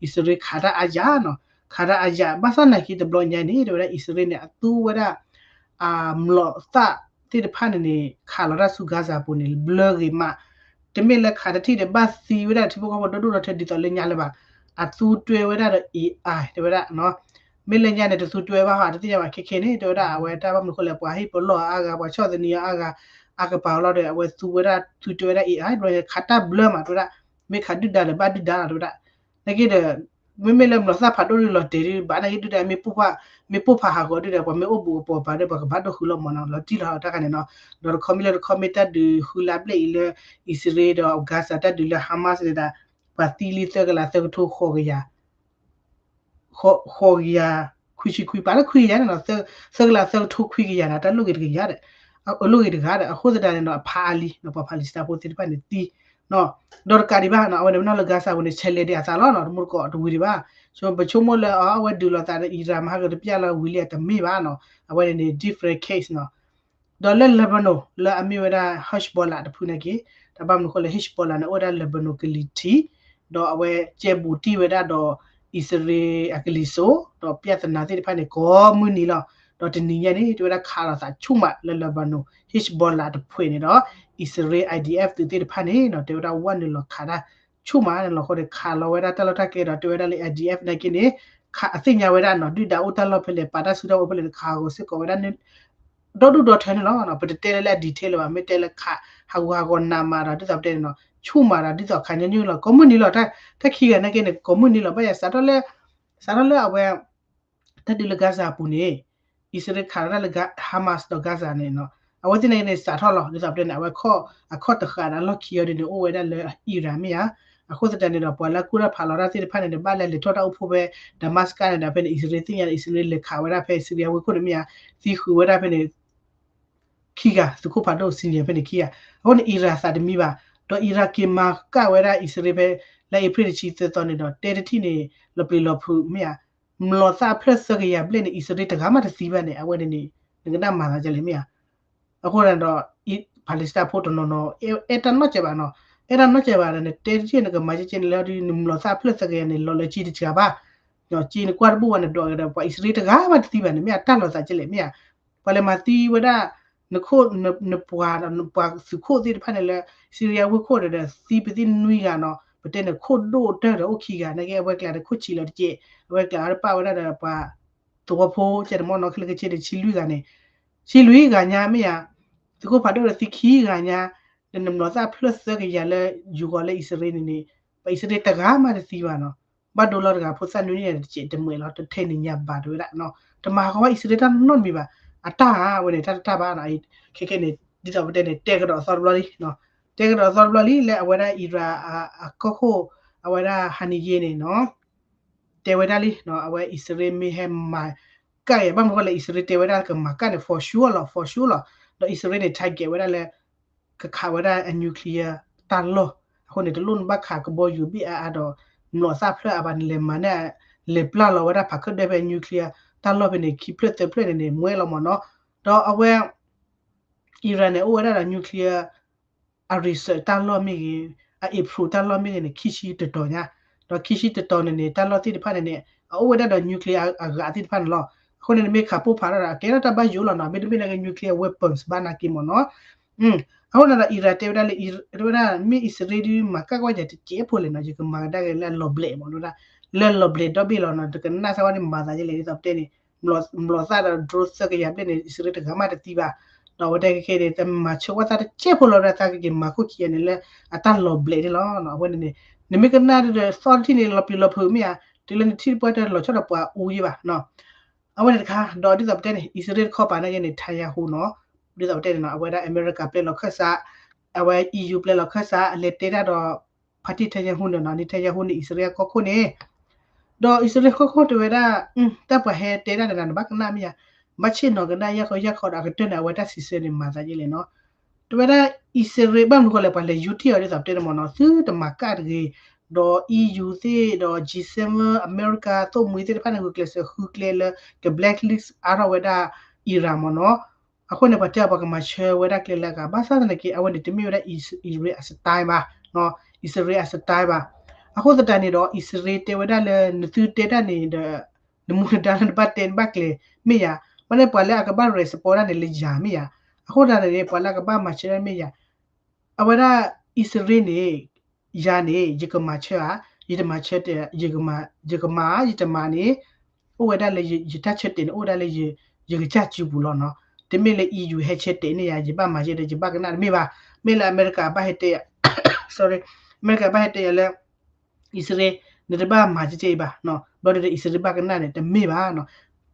အံၣ်စရ့လးခးတၢ်အါယၢ်နီၤ, ခးတၢ်အါယၢ် ဘၣ်ဆၣ်နာ်က့တဘျီညါန့ၣ် တဲဝဲဒၣ်အံၣ်စရ့လးန့ၣ် အသူဝဲဒၣ် အမျိာ်သၣ်သ့ၣ်တဖၣ်န့ၣ်န့ၣ် ခးလီၤတၢ်ဆူ Gaza ပူၤန့ၣ် ဘျၢဂ့ၤမး, တမ့ၢ်လၢခးတထံၣ်ဒီးဘၣ်သံဝဲဒၣ်ထံဖိကီၢ်ဖိဒီဒူၣ်ဒီထၢဒ်သိးလၢညါလၢၤဘၣ်. အသူတွဲဝဲဒၣ်ဒီး AI တဲဝဲဒၣ် မ့ၢ်လၢညါန့ၣ် တသူတွဲဘၣ်ဟီ တသ့ၣ်ညါဘၣ် ခဲခဲန့ၣ် တဲဝဲဒၣ် အဝဲတၢ်ဘၣ်မနုၤဃိလဲၣ် ပှၤဟ့ၣ်ပလီၢ်အါဂၤ ပှၤဆီၣ်သနံးအါဂၤ အါကပၤလီၤဒီး အဝဲသူဝဲဒၣ် သူတွဲဝဲဒၣ် AI ဘျီခးတၢ်ဘျၢမး တဲဝဲဒၣ် မ့ၢ်ခးဒုၣ်ဒါဒီးဘၣ်ဒုၣ်ဒါလီၤ တဲဝဲဒၣ် နာ်က့ဒီး မ့မ့ၢ်လၢမျိာ်သၣ်ဖးဒိၣ်ဒုးလီၤတဲာ်ဒုး ဘၣ်နာ်က့ဒုၣ်ဒါမ့ၢ်ပိၢ်ဖးဟးဂီၤဒုၣ်ဒါ ပှၤမ့ၢ်အိၣ်ဘူးကပီၤပၤဒီး ပှၤကဘၣ်ဒိၣ်ဃုာ်လီၤမးနီၤ လီၤတံၢ်လီၤဟးတၢ်ခါန့ၣ်နီၤ, ဒီးတခီမ့ၢ်လၢတခီမ့ၢ်တၢ်ဒုးဃုလါဘျဲၣ်အံၤလၢ အံၣ်စရ့လးဒီး Gaza တၢ်ဒုးလၢ Hamas န့ၣ်ဒၣ် ပှၤသံလံသၢကလးသၢကထိဃိးကယၤ ဃိးကယၤ ခွံဆံခွံ ပာ်လၢခွံကယၤန့ၣ်နီၤ, သၢကလးသၢကထိခွံကယၤန့ၣ် တၢ်လိၣ်ဂ့ၤတကယၤဒီး အလိၣ်ဂ့ၤတဂၤဒီး အဃိသတးန့ၣ်နီၤ အဖးအါလံနီၤ ပှၤဖးလံာ်စတၢ်ဖိသ့ၣ်တဖၣ်န့ၣ်သံ ဒီးတကးဒံးဘၣ်နီၤ အဝဲန့ၣ်မ့ၢ်နီၤလၢ Gaza ပူၤန့ၣ် ဆဲးလဲၤဒံးအသးလီၤနီၤ တမူတကိးတဝံၤဒံးဘၣ်, ပဆိကမိၣ်လၢအဝဲဒုးလိာ်သးဒီး Iran မဟါကတပျၢ်လီၤဝံၤလံတမ့ၢ်ဘၣ်နီၤ အဝဲန့ၣ်န့ၣ် different case နီၤ ဒီးလၢ Lebanon လၢအမ့ၢ်ဝဲဒၣ် Hezbollah တဖုနာ်က့ တၢ်ဘၣ်မနုၤဃိလဲၣ် Hezbollah န့ၣ် အိၣ်ဝဲဒၣ် Lebanon ကလံၤထံး ဒီးအဝဲကဲဘူးတံၢ်ဝဲဒၣ်ဒီး အံၣ်စရ့လးအကလံၤစိး ဒီးပျၢ်သနာ်သ့ၣ်တဖၣ်န့ၣ် ကိးမုၢ်နံၤလီၤ. ဒီးတနံၤညါန့ၣ် တဲဝဲဒၣ်ခးလိာ်သးဆူၣ်မးလၢ Lebanon Hezbollah တဖုန့ၣ်ဒီး အံၣ်စရ့လး IDF သုးသ့ၣ်တဖၣ်န့ၣ်နီၤ တဲဝဲဒၣ်ဝဲနုာ်လီၤခးတၢ်ဆူၣ်မးန့ၣ်လီၤ အဃိန့ၣ် ခးလီၤဝဲဒၣ်တၢ်လီၢ်တၢ်ကျဲဒီး တဲဝဲဒၣ်လၢ IDF နာ်က့န့ၣ် ခးအသ့ၣ်ညါဝဲဒၣ်နီၤ ဒုၣ်ဒါအိၣ်တၢ်လီၢ်ဖဲလဲၣ် ပာ်တၢ်စုတၢ်ဝဲဖဲလဲၣ်န့ၣ် ခးဂီၤစ့ၢ်ကီးဝဲဒၣ်န့ၣ် ဒီဒူၣ်ဒီထၢန့ၣ်လီၤ. ပတတဲလၢလၢအ detail လၢၤဘၣ်, မ့ၢ်တဲလၢခး ဟးဂူာ်ဟးဂီၤနးမးဒီး ဒ်သိးပတဲန့ၣ်နီၤ, ဆူၣ်မးဒီး ဒ်သိးခးညီနုၢ်လီၤ, ကိးမုၢ်နံၤလီၤ, တၢ်ခံဂၤနာ်က့န့ၣ် ကိးမုၢ်နံၤလီၤ, ဘၣ်ယၤစးထီၣ်လၢ စးထီၣ်လၢအဝဲ တၢ်ဒုးလၢ Gaza အပူၤန့ၣ် အံၣ်စရ့လးခးဝဲဒၣ်လၢ Hamas ဒီး Gaza န့ၣ်နီၤ, အဝဲသ့ၣ်နာ်က့န့ၣ် စးထီၣ်လီၤ, ဒ်သိးပတဲန့ၣ် အဝဲ အခီၣ်တဃာ်ဒီးအလီၢ်ခံအီၤဒ်န့ၣ် အိၣ်ဝဲဒၣ်လၢ Iran မ့ၢ်ဧါ. အဃိသတးန့ၣ်ဒီး ပှၤလၢအကူၣ်တၢ်ဖးလီၤတၢ်သ့ၣ်တဖၣ်န့ၣ်ဒီး ဘၣ်လဲၤလဲၤထီၣ်တၢ်အိၣ်ဖှိၣ်ဖဲ Damascus န့ၣ်ဒီး ဖဲန့ၣ် အံၣ်စရ့လးသ့ၣ်ညါဒီး အံၣ်စရ့လးလဲၤခးဝဲဒၣ်ဖဲ Syria ဝ့ၢ်ခိၣ်န့ၣ်မ့ၢ်ဧါ, သံဃုာ်ဝဲဒၣ်ဖဲန့ၣ် ခံဂၤ, သုးခိၣ်ဖးဒိၣ် senior ဖဲန့ၣ်ခံဂၤ, အဃိန့ၣ် Iran သးတမံဘၣ်, ဒီး Iran က့ၤမၤကၣ်ဝဲဒၣ်အံၣ်စရ့လးဖဲ လၢအ့ဖြ့ၣ်တဆံသၢသီန့ၣ်ဒီး တဲတထံၣ်န့ၣ် လီၤပျံၤလီၤဖုးမ့ၢ်ဧါ, မျိာ်သၣ်ဖျၢၣ်သၢကယၤဘျဲၣ်န့ၣ် အံၣ်စရ့လးတဂၤမးတသံဘၣ်န့ၣ် အဝဲန့ၣ်န့ၣ် နကနၣ်မၤသးဒ်လဲၣ်မ့ၢ်ဧါ. အဃိန့ၣ်ဒီး Palestine ဖိတနီၤနီၤ အဲၣ်တၢ်နီၢ်ကဲဘၣ်နီၤ, အဲၣ်တၢ်နီၢ်ကဲဘၣ်ဒီး နတဲတထံၣ်နကမၤကဲကဲန့ၣ်လၢ ဒ်နမျိာ်သၣ်ဖျၢၣ်သၢကယၤန့ၣ် လီၤလၢက့တစှၤဘၣ်, က့နကွၢ်တဘူၣ်ဘၣ်နဒိးကဒီး ပှၤအံၣ်စရ့လးတဂၤမးတသံဘၣ်န့ၣ် မ့ၢ်အတၢ်လီၤသးဒ်လဲၣ်မ့ၢ်ဧါ. ပှၤလဲၤမၤသံဝဲဒၣ် နခိၣ် နပှၤ ပှၤသုးခိၣ်သ့ၣ်တဖၣ်န့ၣ်လၢ Syria ဝ့ၢ်ခိၣ်ဒီး သံပသံနွံဂၤနီၤ, ပတဲန့ၣ်ခိၣ်ဒိၣ်တၢၢ်ဒီးအိၣ်ခံဂၤ နာ်က့အဝဲကျါဒီးခိၣ်ဆံးလီၤတက့ၢ်, အဝဲကျါဒီးပာ်ဝဲဒၣ်ဒီးပှၤသဝီဖိ ကဲတမီၢ်နီၤ ခဲလၢာ်ခဲဆ့န့ၣ် ဆံလွံၢ်ဂၤန့ၣ်, ဆံလွံၢ်ဂၤညါမ့ၢ်ဧါ, သုးခိၣ်ဖးဒိၣ်ဒီးသံခံဂၤညါ, ဒီးနမျိာ်သၣ်ဖျၢၣ်သၢကယၤလၢယူၤဂီၤလၢအံၣ်စရ့လးန့ၣ်န့ၣ် ပှၤအံၣ်စရ့လးတဂၤမးတသံဘၣ်နီၤ, ဘၣ်ဒိလီၤတဂၤဖိသၣ်နွံန့ၣ်တစဲးတမှဲာ်လီၤ တထဲန့ၣ်ညါဘၣ်တဝဲဒၣ်, တမၤဃီဝဲအံၣ်စရ့လးတၢ်နီတမံၤဘၣ်, အတၢ်ဧါဝဲန့ၣ် တၢ်တတၢ်ဘၣ်နီၤ, ခဲခဲန့ၣ် ဒ်သိးပတဲန့ၣ် တဲကဒီးအသီတဘျီလံ, တဲကဒီးအသီတဘျီလံ လၢအဝဲဒၣ် Iran အကီၢ်ခိၣ် အဝဲဒၣ် Haniyeh န့ၣ်နီၤ တဲဝဲဒၣ်လံ, အဝဲအံၣ်စရ့လးမ့ၢ်ဟဲမၤကၣ်ယၤ ဘၣ်မနုၤဃိလဲၣ် အံၣ်စရ့လးတဲဝဲဒၣ်ကမၤကၣ်န့ၣ် for sure လီၤ for sure လီၤ, ဒီးအံၣ်စရ့လးန့ၣ် target ဝဲဒၣ်လၢ ကခးဝဲဒၣ်အ nuclear တၢ်လီၢ်, အဃိန့ၣ် တလိၣ်နဘၣ်ခးကဘီယူၤဘ့ၣ်အါအါဒီး မျိာ်သၣ်ဖျၢၣ်အါဘၣ်န့ၣ် လဲၤမၤန့ၣ် လဲၤပျၢ်လီၤဝဲဒၣ်ဖးခၢၣ်ဒၢဖဲ nuclear တၢ်လီၢ်ဖဲန့ၣ် ခံဖျၢၣ်သၢဖျၢၣ်န့ၣ်န့ၣ် မွဲလီၤမ့ၢ်နီၤ, ဒီးအဝဲ Iran န့ၣ် အိၣ်ဝဲဒၣ်ဒီး nuclear အ research တၢ်လီၢ်မ့ၢ်ဂ့ၤ, အ improve တၢ်လီၢ်မ့ၢ်ဂ့ၤန့ၣ် ခံဆံတတီၤညါ, ဒီးခံဆံတတီၤန့ၣ်န့ၣ် တၢ်လီၢ်သ့ၣ်တဖၣ်န့ၣ်န့ၣ် အအိၣ်ဝဲဒၣ်ဒီး nuclear အဂၤသ့ၣ်တဖၣ်န့ၣ်လီၤ. အဃိန့ၣ် နမ့ၢ်ခးပိၢ်ဖးထီၣ်ဒီး အကဲထီၣ်တၢ်ဘၣ်ယိၣ်လီၤနီၤ, မ့တမ့ၢ်နာ်က့ nuclear weapons ဘၣ်နာ်က့မ့ၢ်နီၤ. အဃိန့ၣ်ဒီး Iran တဲဝဲဒၣ်လၢ တဲဝဲဒၣ် မ့ၢ်အံၣ်စရ့လးဒုးမၤကၣ်ကွၢ်ယၤတစဲးဖိလဲၣ်နီၤ, ယကမၤကဒါက့ၤလၢအလီၤဘျဲးမ့ၢ်နီၤ, လၢအလီၤဘျဲးဒီဘ့ၣ်လီၤနီၤ, တကနၣ်စၢ်ဝဲန့ၣ်မၤသးဒ်လဲၣ် ဒ်သိးပတဲန့ၣ် မျိာ်သၣ်ဒီး drone သၢကယၤဘျဲၣ်န့ၣ် အံၣ်စရ့လးတဂၤမးတသံဘၣ်, ဒီးအဝဲတဲခဲခဲန့ၣ် တမၤဆၢကွၢ်သးတစဲးဖိလီၤ ဝဲဒၣ်သးကက့ၤမၤခိၣ်ခံဂၤန့ၣ်လၢအတၢ်လီၤဘျဲးန့ၣ်လီၤ. အဝဲန့ၣ်န့ၣ် နမ့ၢ်ကနၣ်ဒီးသီတထံၣ်န့ၣ် လီၤပျံၤလီၤဖုးမ့ၢ်ဧါ, တုၤလၢနထံၣ်တပှၢ်တၢၢ်လီၤဆီဒီးပှၤအူယ့ၢ်ဘၣ် အဝဲန့ၣ်တခါ ဒီးဒ်သိးပတဲန့ၣ် အံၣ်စရ့လးတခီပၤနာ်က့န့ၣ် Netanyahu နီၤ, ဒ်သိးပတဲန့ၣ်နီၤ အဝဲဒၣ်အမဲရကၤပျဲလီၤခၢၣ်စး, အဝဲ E U ပျဲလီၤခၢၣ်စး အလဲၤတဲတၢ်ဒီး ဖါတံၢ် Netanyahu န့ၣ်နီၤ, Netanyahu န့ၣ် အံၣ်စရ့လးကီၢ်ခိၣ်န့ၣ်, ဒီးအံၣ်စရ့လးကီၢ်ခိၣ်တဲဝဲဒၣ် တၢ်ပှၤဟဲတဲဒၣ်ဒီးနၤ နဘၣ်ကနၣ်မ့ၢ်ဧါ, ဘၣ်ဆ့ၣ်နီၤကနၣ်ယၢ်ဃီယၢ်ဃီဒီး အကတၢၢ်န့ၣ် အဝဲတၢ်စံးဆၢန့ၣ် မၤသးဒ်လဲၣ်နီၤ. တဲဝဲဒၣ် အံၣ်စရ့လး ဘၣ်မနုၤဃိလဲၣ် ပှၤလဲၤယူၤထံၣ်အီၤဒ်သိးပတဲန့ၣ်မ့ၢ်နီၤ, သုတမၤကၣ်တဂ့ၤ, ဒီး E U သ့ၣ်ဒီး G seven အမဲရကၤ သိၣ်မှံၤသ့ၣ်တဖၣ်န့ၣ် ဂုာ်ကျဲးစၢးဃုကျဲလၢ က blacklist အါထီၣ်ဝဲဒၣ် Iran မ့ၢ်နီၤ. အဃိန့ၣ် ပှၤတဲအီၤ ပှၤကမၤဆၢဝဲဒၣ်ကျဲလၢအဂၤ ဘၣ်ဆၣ်သနာ်က့ အဝဲန့ၣ် တမ့ၢ်ဝဲဒၣ် အံၣ်စရ့လးအ style ဘၣ်, အံၣ်စရ့လးအ style ဘၣ်. အဃိသတးန့ၣ်ဒီး အံၣ်စရ့လးတဲဝဲဒၣ်လၢ နသုတဲတၢ်န့ၣ်ဒီး နမူနဒါလၢနဘၣ်တဲနဘၣ်ကျဲၤမ့ၢ်ယၤ, ဘၣ်န့ၣ်ပှၤလၢအကဘၣ် respond တၢ်န့ၣ်လၢယၤမ့ၢ်ယၤ, အဃိသတးန့ၣ် ပှၤလၢအကဘၣ်မၤဆၢတၢ်မ့ၢ်ယၤ, အဝဲဒၣ် အံၣ်စရ့လးန့ၣ် ယၤန့ၣ် ယကမၤဆၢဧါ, ယတမၤဆၢတဲ, ယကမၤ, ယကမၤဧါ ယတမၤန့ၣ် အိၣ်ဝဲဒၣ်လၢယတၢ်ဆၢတဲာ်န့ၣ် အိၣ်ဝဲဒၣ်လၢယကစၢ်စုပူၤလီၤနီၤ. တမ့ၢ်လၢ E U ဟဲဆၢတဲာ်န့ၢ်ယၤ ယဘၣ်မၤယဲဒီး ယဘၣ်ကနၣ်တမ့ၢ်ဘၣ်. မ့ၢ်လၢအမဲရကၤဘၣ်ဟဲတဲယၤ sorry, အမဲရကၤဘၣ်ဟဲတဲယၤလၢ အံၣ်စရ့လး နတဘၣ်မၤကဲကဲအံၤဘၣ်, ဘျီဒီး အံၣ်စရ့လးဘၣ်ကနၣ်န့ၣ် တမ့ၢ်ဘၣ်နီၤ.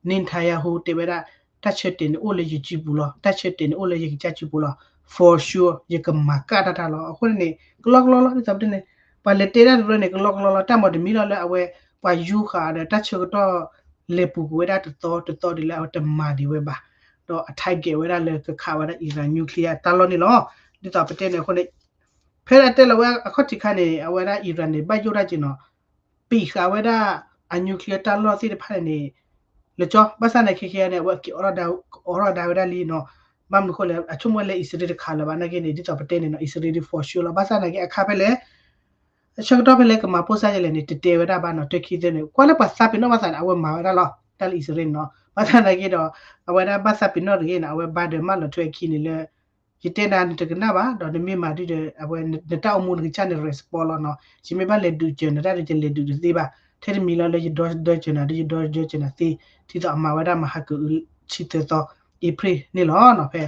Netanyahu တဲဝဲဒၣ် တၢ်ဆၢတဲာ်န့ၣ်အိၣ်လၢယစုပူၤလီၤ, တၢ်ဆၢတဲာ်န့ၣ်အိၣ်လၢယကစၢ်စုပူၤလီၤ, for sure ယကမၤကၣ်တၢ်တၢ်လီၤ. အဃိန့ၣ် ကလီကလီလီၤ ဒ်သိးပတဲန့ၣ် ပှၤလဲၤတဲဒၣ်တရၢန့ၣ် ကလီကလီလီၤ, တၢ်မၤတမံၤလီၤလၢအဝဲ ပှၤယူဃာ်ဒီးတၢ်ဆၢကတီၢ်လဲၤပူၤကွံာ်ဝဲဒၣ်တသီတသီဒ်လၢအဝဲတမၤဒံးဝဲဘၣ်, ဒီးအ target ဝဲဒၣ်လၢကခးဝဲဒၣ် Iran nuclear တၢ်လီၢ်န့ၣ်လီၤ. ဒ်သိးပတဲန့ၣ်အဃိန့ၣ် ဖဲအတဲလီၤဝဲအခီၣ်ထံးခါန့ၣ် အဝဲဒၣ် Iran န့ၣ် ဘၣ်ယိၣ်ဒၣ်က့ၤနီၤ, ပံာ်ဃာ်ဝဲဒၣ်အ nuclear တၢ်လီၢ်သ့ၣ်တဖၣ်န့ၣ် လၢကၠီ ဘၣ်ဆၣ်သနာ်က့ခဲခဲန့ၣ် အဝဲက့ၤအိးထီၣ်ဒါဝဲဒၣ်လံနီၤ. ဘၣ်မနုၤဃိလဲၣ် အဆိကမိၣ်ဝဲလၢအံၣ်စရ့လးတခးလၢၤဘၣ်နာ်က့န့ၣ် ဒ်သိးပတဲန့ၣ်နီၤ အံၣ်စရ့လးဒုး for sure လီၤ. ဘၣ်ဆၣ်သနာ်က့အခါဖဲလဲၣ် အဆၢကတီၢ်ဖဲလဲၣ်ကမၤပိၢ်စၢ်ယဲလဲၣ်န့ၣ် တတဲဝဲဒၣ်ဘၣ်နီၤ တၢ်ခံသၢန့ၣ် ကွၢ်လၢပှၤသးပ့ၤနီၣ်ဘၣ်သးန့ၣ် အဝဲမၤဝဲဒၣ်လီၤ တၢ်လၢအံၣ်စရ့လးန့ၣ်နီၤ. ဘၣ်ဆၣ်သနာ်က့ဒီး အဝဲဒၣ်ဘၣ်သးပ့ၤနီၣ်တဂ့ၤန့ၣ် အဝဲဘၣ်ဒၢးမၢလီၤထွဲခံန့ၣ်လၢ ယတဲနၤနတကနၣ်ဘၣ် ဒီးနမ့ၢ်မၤဒုဒီး အဝဲနတၢ်အိၣ်မူနကစၢ်န့ၣ် respond လီၤနီၤ. ယမ့ၢ်ဘၣ်လဲၤဒုးစၢၤနတၢ်ဒီး ယလဲၤဒုးတသ့ဘၣ်. ထဲတမံၤလီၤလၢယဒီဒၢစၢၤနၤဒီး ယဒီဒၢစၢၤနၤသ့ ဒ်သိးအမၤဝဲဒၣ်မဟါကအုဆံသၢသီ April န့ၣ်လီၤနီၤ. ဖဲ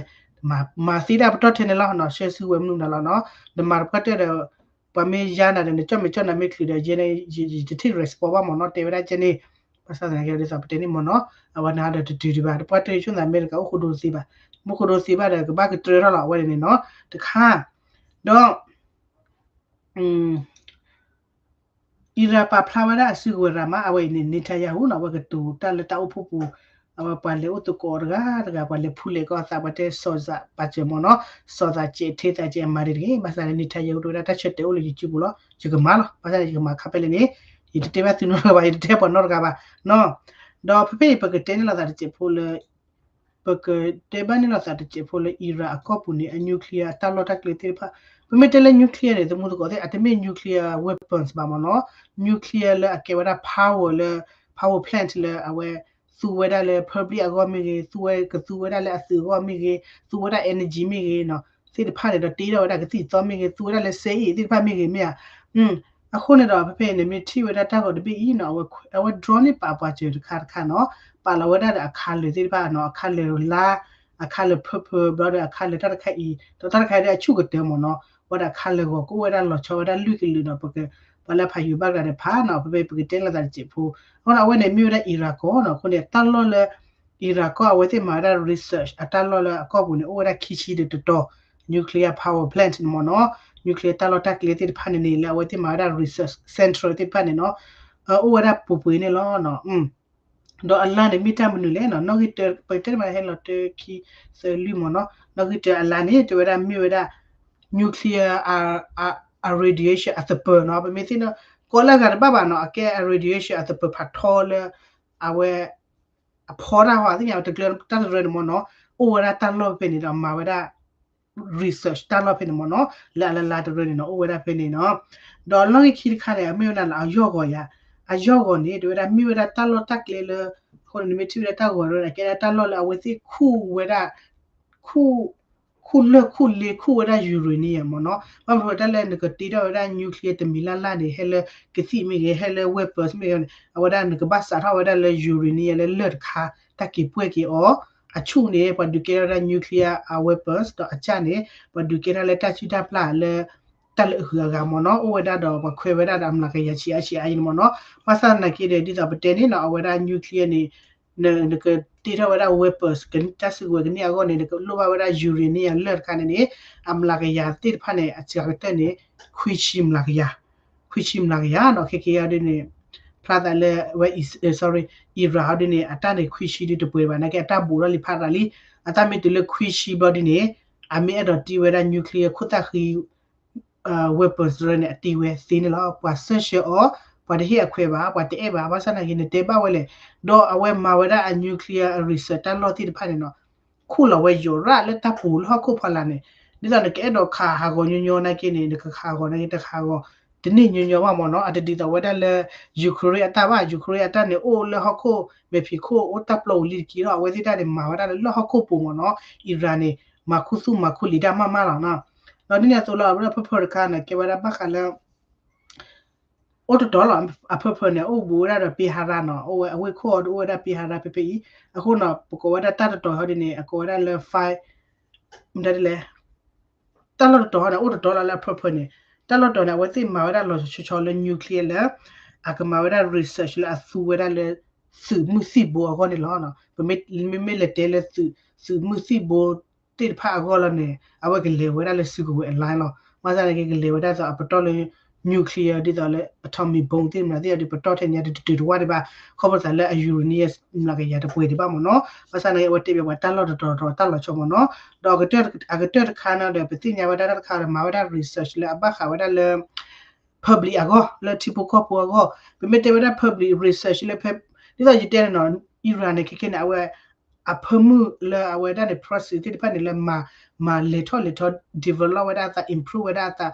မၤသ့ဒၣ်ပတီၢ်ထဲန့ၣ်လီၤနီၤ, ရှဲစုဝဲမနုၤနၤလီၤနီၤ. နမၤတပှၢ်တၢၢ်ဒီး ပှၤမ့ၢ်ယါနၤဒီး နကၠီၣ်မဲာ်ကၠီၣ်နၤမ့ၢ်ချုးဒီး ယဲန့ၣ် ယတထံၣ် respond ဘၣ်မ့ၢ်နီၤ, တဲဝဲဒၣ်ကဲန့ၣ်. ဘၣ်ဆၣ်သနာ်က့ ဒ်သိးပတဲန့ၣ်မ့ၢ်နီၤ, အဝဲန့ၣ်ဒီးတတုၤဒံးဘၣ်, တပှၢ်တၢၢ်ယဆိကမိၣ်သးမ့ၢ်တကးအိၣ်ဃိဒိသ့ဘၣ်, မ့ၢ်ဃိဒိသ့ဘၣ်ဒီး ကဘၣ်ကတြၢထီၣ်လီၤ အဝဲန့ၣ်နီၤ, တခါ, ဒီး Iran ပာ်ဖျါဝဲဒၣ်အစုကဝဲၤရၤမး အဝဲအံၤန့ၣ် Netanyahu နီၤ, အဝဲကတိၤတၢ်လၢတၢ်အိၣ်ဖှိၣ်ပူၤ, အဝဲပှၤလဲၤအိၣ်သကိးတဂၤတဂၤ ပှၤလဲၤဖူလဲၤကီၢ်သး ပှၤတဲစီၤသးပာ်စၢၤမ့ၢ်နီၤ, စီၤသးစဲးထဲသးစဲးအမၤဒံးတဂ့ၤ, ဘၣ်ဆၣ်လၢ Netanyahu တဲဝဲဒၣ်တၢ်ဆၢတဲာ်အိၣ်လၢ YouTube ပူၤလီၤ, ယကမၤလီၤ, ဘၣ်ဆၣ်ယကမၤခါဖဲလဲၣ်န့ၣ်, ယတတဲဘၣ်သုနီတဂၤဘၣ်, ယတတဲပှၤနီတဂၤဘၣ်နီၤ, ဒီးဖဲဖဲအံၤ ပကတဲန့ၢ်လိာ်သးတစဲးဖိလၢ ပကတဲဘၣ်န့ၢ်လိာ်သးတစဲးဖိလၢ Iran အကီၢ်ပူၤန့ၣ် အ nuclear အတၢ်လီၢ်တၢ်ကျဲသ့ၣ်တဖၣ်, ပမ့ၢ်တဲလၢ nuclear န့ၣ် သမူသကိးသ့ၣ် အတမ့ၢ် nuclear weapons ဘၣ်မ့ၢ်နီၤ, nuclear လၢအကဲဝဲဒၣ် power လၢ power plant လၢအဝဲ သူဝဲဒၣ်လၢ public အဂီၢ်မ့ၢ်ဂ့ၤ, သူဝဲ ကသူဝဲဒၣ်လၢအသုးအဂီၢ်မ့ၢ်ဂ့ၤ, သူဝဲဒၣ် energy မ့ၢ်ဂ့ၤနီၤ, သ့ၣ်တဖၣ်န့ၣ်ဒီး တ့ထီၣ်ဝဲဒၣ်ကသံၣ်သီမ့ၢ်ဂ့ၤ, သူဝဲဒၣ်လၢစဲအ့ၣ်သ့ၣ်တဖၣ်မ့ၢ်ဂ့ၤမ့ၢ်ဧါ အဃိန့ၣ်ဒီး ဖဲဖဲအံၤန့ၣ် မ့ၢ်ထံၣ်ဝဲဒၣ်တၢ်ဂီၤတဘ့ၣ်အံၤနီၤ, အဝဲ အဝဲ drone န့ၣ် ပာ်ပှၤစၢၤတခါတခါနီၤ, ပာ်လီၤဝဲဒၣ်ဒီးအ color သ့ၣ်တဖၣ်နီၤ, အ color လါ, အ color purple ဘျီဒီးအ color တၢ်တခါအံၤ, ဒီးတၢ်တခါအံၤဒီးအဆူၣ်ကတၢၢ်မ့ၢ်နီၤ, ဝဲဒၣ် color ဂီၤကအိၣ်ဝဲဒၣ်လီၤဆီဝဲဒၣ်လွံၢ်ကလုာ်ဒီး ပက ပှၤလၢဖးယိၤဘၣ်ကရၤဒီးဖးနီၤ, ဖဲဖဲပကတဲလီၤသးတစဲးဖိ, အဃိန့ၣ် အဝဲန့ၣ်မ့ၢ်ဝဲဒၣ် Iran ကီၢ်နီၤ, အဃိန့ၣ် တၢ်လီၢ်လၢ Iran ကီၢ်အဝဲသ့ၣ်မၤဝဲဒၣ် research အတၢ်လီၢ်လၢအကီၢ်ပူၤန့ၣ် အိၣ်ဝဲဒၣ်ခံဆံဒီးတတီၤ, nuclear power plant န့ၣ်မ့ၢ်နီၤ, nuclear တၢ်လီၢ်တၢ်ကျဲသ့ၣ်တဖၣ်န့ၣ်န့ၣ် လၢအဝဲသ့ၣ်မၤဝဲဒၣ် research central သ့ၣ်တဖၣ်န့ၣ်နီၤ, အိၣ်ဝဲဒၣ်ပှဲၤပှဲၤန့ၣ်လီၤ. ဒီးအလါန့ၣ် မ့ၢ်တၢ်မနုၤလဲၣ်နီၤ, နီၣ်ဂံၢ်တၢ ပကတဲမးဟဲလီၤတၢခံသၢလွံၢ်မ့ၢ်နီၤ, နီၣ်ဂံၢ်တၢအလါန့ၣ် တဲဝဲဒၣ်မ့ၢ်ဝဲဒၣ် nuclear အ radiation အသပၢၤနီၤ, ပမ့ၢ်သ့ၣ်နီၣ် ကိးလၢအဂၤတဘၣ်ဘၣ်နီၤ, အကဲ radiation အသပၢၤဖးထီလၢ အဝဲ အဖီတၢ်ဟီ သ့ၣ်ညါတကျၢတၢ်တရၢန့ၣ်မ့ၢ်နီၤ, အိၣ်ဝဲဒၣ်တၢ်လီၢ်ဖဲန့ၣ်ဒီးမၤဝဲဒၣ် research တၢ်လီၢ်ဖဲန့ၣ်မ့ၢ်နီၤ, လၢအလါလါတရၢန့ၣ်နီၤ အိၣ်ဝဲဒၣ်ဖဲန့ၣ်နီၤ. ဒီးလီၢ်ဂံၢ်ခံတခါန့ၣ် အမ့ၢ်ဝဲဒၣ်လၢအယီၢ်ဂီၤယၤ, အယီၢ်ဂီၤန့ၣ် တဲဝဲဒၣ်မ့ၢ်ဝဲဒၣ်တၢ်လီၢ်တၢ်ကျဲလၢ အဃိန့ၣ် နမ့ၢ်ထံၣ်ဝဲဒၣ်တၢ်ဂီၤတရၢန့ၣ် ကဲဒၣ်တၢ်လီၢ်လၢအဝဲသ့ၣ်ခူၣ်ဝဲဒၣ် ခူၣ် ခူၣ်လၢၢ်ခူၣ်လ့ခူၣ်ဝဲဒၣ် uranium မ့ၢ်နီၤ, ဘၣ်မနုၤဝဲဒၣ်လၢနကတ့ထီၣ်ဝဲဒၣ် nuclear တမံၤလၢ်လၢ်န့ၣ် ဟဲလၢကသံၣ်မ့ၢ်ဂ့ၤ ဟဲလၢ weapons မ့ၢ်ဂ့ၤန့ၣ် အဝဲဒၣ်နကဘၣ်စးထီၣ်ဝဲဒၣ်လၢ uranium လၢလၢၢ်တခါ တၢ်က့ၤပှဲၤက့ၤအီၤ, အဆူၣ်န့ၣ် ပှၤဒုးကဲထီၣ်ဝဲဒၣ် nuclear weapons ဒီးအစၢ်န့ၣ် ပှၤဒုးကဲထီၣ်လၢတၢ်စုၣ်တၢ်ပျၢ်လၢ တၢ်လၢအဂုၤအဂၤမ့ၢ်နီၤ, အိၣ်ဝဲဒၣ်ဒီးပှၤခွဲးဝဲဒၣ်ဒီးအမျးကယၤဆံးအါဆံးအါအံၤန့ၣ်မ့ၢ်နီၤ, ဘၣ်ဆၣ်သနာ်က့ဒီး ဒ်သိးပတဲန့ၣ်နီၤ အဝဲဒၣ် nuclear န့ၣ် နကတ့ထီၣ်ဝဲဒၣ် weapons တၢ်စုကဝဲၤကန့ၢ်အဂီၢ်န့ၣ် နကလိၣ်ဘၣ်ဝဲဒၣ် uranium လၢၢ်တခါန့ၣ်န့ၣ် အမျးကယၤသ့ၣ်တဖၣ်န့ၣ် အစှၤကတၢၢ်န့ၣ် ခွံဆံမျးကယၤ, ခွံဆံမျးကယၤနီၤ, ခဲက့ၤအီၤဒ်န့ၣ် ဖျါသးလၢဝဲ sorry, Iran အီၤဒ်န့ၣ် အတၢ်န့ၣ်ခွံဆံဒ်တပှဲၤဘၣ် နာ်က့အတၢ်ဘူးထီၣ်လံဖးရၤလံ, အတၢ်မ့ၢ်တုၤလၢခွံဆံဘျီဒ်န့ၣ် အမ့ၢ်အဲၣ်ဒိးတ့ဝဲဒၣ် nuclear ခိၣ်သၣ်ဃံ weapons တရၢန့ၣ် အတ့ဝဲသ့န့ၣ်လီၤ. ပှၤစၢၢ်ဆှၢအီၤ, ပှၤတဟ့ၣ်အခွဲးဘၣ်, ပှၤတအဲၣ်ဘၣ်, ဘၣ်ဆၣ်သနာ်က့ နတဲဘၣ်ဝဲလဲၣ်, ဒီးအဝဲမၤဝဲဒၣ်အ nuclear research တၢ်လီၢ်သ့ၣ်တဖၣ်န့ၣ်နီၤ, ခူၣ်လီၤဝဲယိးရၣ်လၢတၢ်ပူၤလၢဟီၣ်ခိၣ်ဖီလာ်န့ၣ်, ဒ်သိးနကအဲၣ်ဒိးခးဟးဂီၤညီညီနာ်က့န့ၣ် နကခးဟးဂီၤနာ်က့ တခးဟးဂီၤ တန့ၢ်ညီညီဘၣ်မ့ၢ်နီၤ, အတဒ်သိးဝဲဒၣ်လၢ Ukraine အတၢ်ဘၣ်, Ukraine အတၢ်န့ၣ်အိၣ်လၢဟီၣ်ခိၣ်မဲာ်ဖံးခိၣ် အိၣ်တၢ်ပျီပူၤလံတက့ၢ်ဒီး အဝဲသ့ၣ်တၢ်န့ၣ် မၤဝဲဒၣ်လၢလၢဟီၣ်ခိၣ်ပူၤမ့ၢ်နီၤ, Iran န့ၣ် မၤခူသူၣ်မၤခူလံၤတၢ်မးမးလီၤနီၤ, ဒီးဒ်န့ၣ်အသိးလီၤ အဝဲဒၣ်ဖၢဖၢတခါန့ၣ် ကဲဝဲဒၣ်ဘၣ်ဃးလၢ အိၣ်တတီၤလီၤ အဖၢဖၢန့ၣ် အိၣ်ဘူးဝဲဒၣ်ဒီးပ့ဟါရါနီၤ, အိၣ်ဝဲအဝ့ၢ်ခိၣ်အီၤဒ်အိၣ်ဝဲဒၣ်ပ့ဟါရါဖဲဖဲအံၤ, အဃိနီၤ ပကိးဝဲဒၣ်တၢ်တတီၤဟီဒ်န့ၣ် အကိးဝဲဒၣ်လၢ fire မတၤဒ်လဲၣ် တၢ်လီၢ်တတီၤဟီန့ၣ် အိၣ်တတီၤလီၤလၢအဖၢဖၢန့ၣ်, တၢ်လီၢ်တတီၤန့ၣ် အဝဲသ့ၣ်မၤဝဲဒၣ်လီၤဆီဆီလၢ nuclear လၢ အကမၤဝဲဒၣ် research လၢအသူဝဲဒၣ်လၢ သုးမုၢ်သံၣ်ဘိအဂီၢ်န့ၣ်လီၤ. ပမ့ၢ် မ့မ့ၢ်လဲၤတဲလၢ သုးမုၢ်သံၣ်ဘိသ့ၣ်တဖၣ်အဂီၢ်လီၤန့ၣ် အဝဲကလဲၤဝဲဒၣ်လၢစုကဝဲၤအ line လီၤ. ဘၣ်ဆၣ်န့ၣ်က့ ကလဲၤဝဲဒၣ်သိးအပတီၢ်လၢ nuclear ဒ်သိးလၢ atomic bomb သ့ၣ်မနုၤသ့ၣ်အီၤဒီး ပတီၢ်ထဲန့ၣ်တတုၤတဝၢ်ဒံးဘၣ်, ခီဖျိသးလၢအ uranium မျးကယၤတပှဲၤဒံးဘၣ်မ့ၢ်နီၤ. ဘၣ်ဆၣ်န့ၣ် အဝဲတဲဘၣ်ပှၤတၢ်လီၢ်တတီၤတတီၤတၢ်လီၤဆီမ့ၢ်နီၤ. ဒီးအကတၢၢ်တခါန့ၣ်ဒီး ပသ့ၣ်ညါဝဲဒၣ်တၢ်တခါဒီး မၤဝဲဒၣ် research လၢအဘၣ်ဃးဝဲဒၣ်လၢ public အဂီၢ် လၢထံဖိကီၢ်ဖိအဂီၢ်, ပမ့ၢ်တဲဝဲဒၣ် public research လၢဖဲ ဒ်သိးယတဲန့ၣ်နီၤ Iran န့ၣ် ခဲခဲန့ၣ် အဝဲ အဖၢမုၢ်လၢအဝဲဒၣ်န့ၣ် process သ့ၣ်တဖၣ်န့ၣ် လၢမၤ မၤလဲၤထီၣ်လဲၤထီ develop ဝဲဒၣ်အသး improve ဝဲဒၣ်အသး,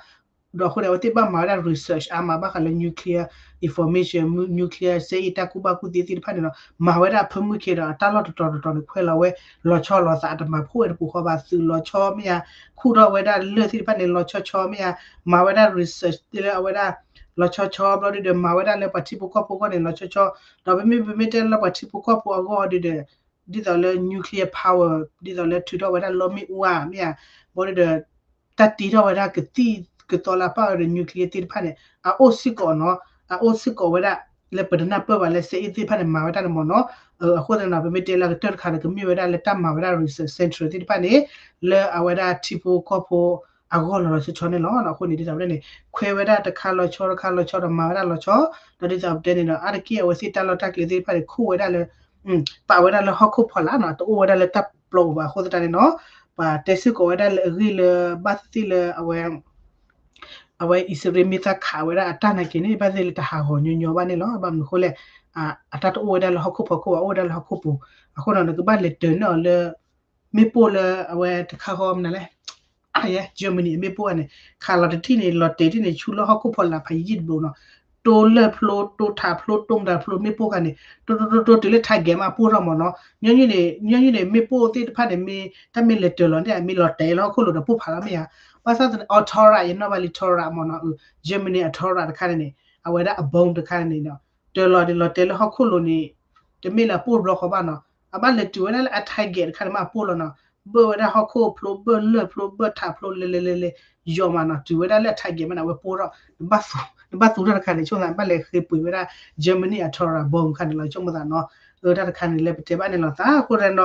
ဒီးအဃိန့ၣ် အဝဲသ့ၣ်ဘၣ်မၤဝဲဒၣ် research အါမး ဘၣ်ဃးလၢ nuclear information, nuclear စဲအ့ၣ် တၢ်ကူၣ်ဘၣ်ကူၣ်သ့သ့ၣ်တဖၣ်န့ၣ်နီၤ မၤဝဲဒၣ်အဖၢမုၢ်ခဲဒီး အတၢ်လီၢ်တတီၤတတီၤန့ၣ် ခွဲးလီၤဝဲ လီၤဆီလီၤသး အတမၤဖှိၣ်ဝဲတပူၤဃီဘၣ်, သုးလီၤဆီမ့ၢ်ဧါ, ခူၣ်ထီၣ်ဝဲဒၣ်လၢၢ်သ့ၣ်တဖၣ်န့ၣ် လီၤဆီဆီမ့ၢ်ဧါ, မၤဝဲဒၣ် research လၢအဝဲဒၣ် လီၤဆီဆီဘျီဒုဒီး မၤဝဲဒၣ်လၢပှၤထံဖိကီၢ်ဖိအဂီၢ်န့ၣ် လီၤဆီဆီ, ဒီးပမ့ၢ် ပမ့ၢ်တဲလၢပှၤထံဖိကီၢ်ဖိအဂီၢ်ဒုဒီး ဒ်သိးလၢ nuclear power ဒ်သိးလၢထုးထီၣ်ဝဲဒၣ်လီမ့ၣ်အူဧါ မ့ၢ်ဧါ, ဘၣ်ဒီး တၢ်တ့ထီၣ်ဝဲဒၣ်ကသံၣ်ကသီလၢအပာ်ဝဲဒီး nuclear သ့ၣ်တဖၣ်န့ၣ် အအိၣ်စ့ၢ်ကီးနီၤ, အအိၣ်စ့ၢ်ကီးဝဲဒၣ် လၢပတနၢ်ပၢၢ်ဘၣ်လၢ စဲအ့ၣ်သ့ၣ်တဖၣ်န့ၣ် မၤဝဲတၢ်န့ၣ်မ့ၢ်နီၤ. အဃိသတးန့ၣ် ပမ့ၢ်တဲလၢကတၢၢ်တခါဒီး ကမ့ၢ်ဝဲဒၣ်လၢတၢ်မၤဝဲဒၣ် research center သ့ၣ်တဖၣ်န့ၣ် လၢအဝဲဒၣ်ထံဖိကီၢ်ဖိအဂီၢ်လီၤလီၤဆီဆီန့ၣ်လီၤ. အဃိန့ၣ် ဒ်သိးပတဲန့ၣ် ခွဲဝဲဒၣ်တခါလီၤဆီတခါလီၤဆီဒီးမၤဝဲဒၣ်လီၤဆီ, ဒီးဒ်သိးပတဲန့ၣ်ဒီး အါတက့ၢ်အဝဲသ့ၣ်တၢ်လီၢ်တၢ်ကျဲသ့ၣ်တဖၣ်န့ၣ် ခိၣ်ဝဲဒၣ်လၢ ပာ်ဝဲဒၣ်လၢဟီၣ်ခိၣ်ဖီလာ်နီၤ, တအိၣ်ဝဲဒၣ်လၢတၢ်ပျီပူၤဘၣ်အဃိသတးန့ၣ်နီၤ, ပှၤတဲစ့ၢ်ကီးဝဲဒၣ်လၢအဂ့ၢ်လၢ ဘၣ်သ့ၣ်သ့ၣ်လၢအဝဲ အဝဲအံၣ်စရ့လးမ့ၢ်သးခးဝဲဒၣ်အတၢ်နာ်က့ၤန့ၣ် ဘၣ်သ့ၣ်လၢတဟးဂီၤညီညီဘၣ်န့ၣ်လီၤ. ဘၣ်မနုၤအဃိလဲၣ်, အတၢ်တအိၣ်ဝဲဒၣ်လၢဟီၣ်ခိၣ်ဖီခိၣ်ဘၣ်, အိၣ်ဝဲဒၣ်လၢဟီၣ်ခိၣ်ပူၤ, အဃိနီၤ နကဘၣ်လဲၤတၢၤန့ၢ်အီၤလၢ မ့ၣ်ပိၢ်လၢအဝဲတခါဃီမနုၤလဲၣ် Germany အမ့ၣ်ပိၢ်န့ၣ် ခးလီၤတထံၣ်န့ၣ် လီၤတဲာ်ထံၣ်န့ၣ် ဆူလၢဟီၣ်ခိၣ်ဖီလာ်ဖးယံာ်တဘိနီၤ, တိလၢၢ်ဖျိ တိထးဖျိ တိမတၤဖျိ မ့ၣ်ပိၢ်ခါန့ၣ် တိတိတိတိတုၤလၢ target မးအပိၢ်ထီၣ်မ့ၢ်နီၤ, ညီနုၢ်န့ၣ် ညီနုၢ်န့ၣ် မ့ၣ်ပိၢ်သ့ၣ်တဖၣ်န့ၣ် မ့ၢ်တၢ်မ့ၢ်လဲၤတၢၤလီၤန့ၣ် အမ့ၢ်လီၤတဲာ်လၢဟီၣ်ခိၣ်လိၤဒီးပိၢ်ဖးလီၤမ့ၢ်ဧါ, ဘၣ်ဆၣ်သနာ်က့ အီ Torah ယနီၣ်ဘၣ်လံ Torah မ့ၢ်နီၤ, Germany အ Torah တခါန့ၣ်န့ၣ် အဝဲဒၣ်အ bomb တခါန့ၣ်န့ၣ် တၢၤလီၤဒ်လီၤတဲာ်လၢဟီၣ်ခိၣ်လိၤန့ၣ် တမ့ၢ်လၢအပိၢ်ဘျီဃီဘၣ်နီၤ, အဘၣ်လဲၤတုၤဝဲဒၣ်လၢအ target တခါန့ၣ်မးအပိၢ်လီၤနီၤ, ဘၢၣ်ဝဲဒၣ်ဟီၣ်ခိၣ်ဖျိ ဘၢၣ်လၢၢ်ဖျိ ဘၢၣ်ထးဖျိ လဲၤလဲၤလဲၤလဲၤလဲၤ ယီၤမးနီၤ, တုၤဝဲဒၣ်လၢအ target မးန့ၣ် အဝဲပိၢ်ထီၣ်, နဘၣ်သူထီၣ်တခါန့ၣ် ဆိကမိၣ်သး ဘၣ်လဲၤဃ့ပှ့ၤဝဲဒၣ် Germany အ Torah bomb တခါန့ၣ်လီၤ ဆိကမိၣ်သးနီၤ, အတၢ်တခါန့ၣ် လၢပတဲဘၣ်န့ၣ်လီၤသး အဃိဒီး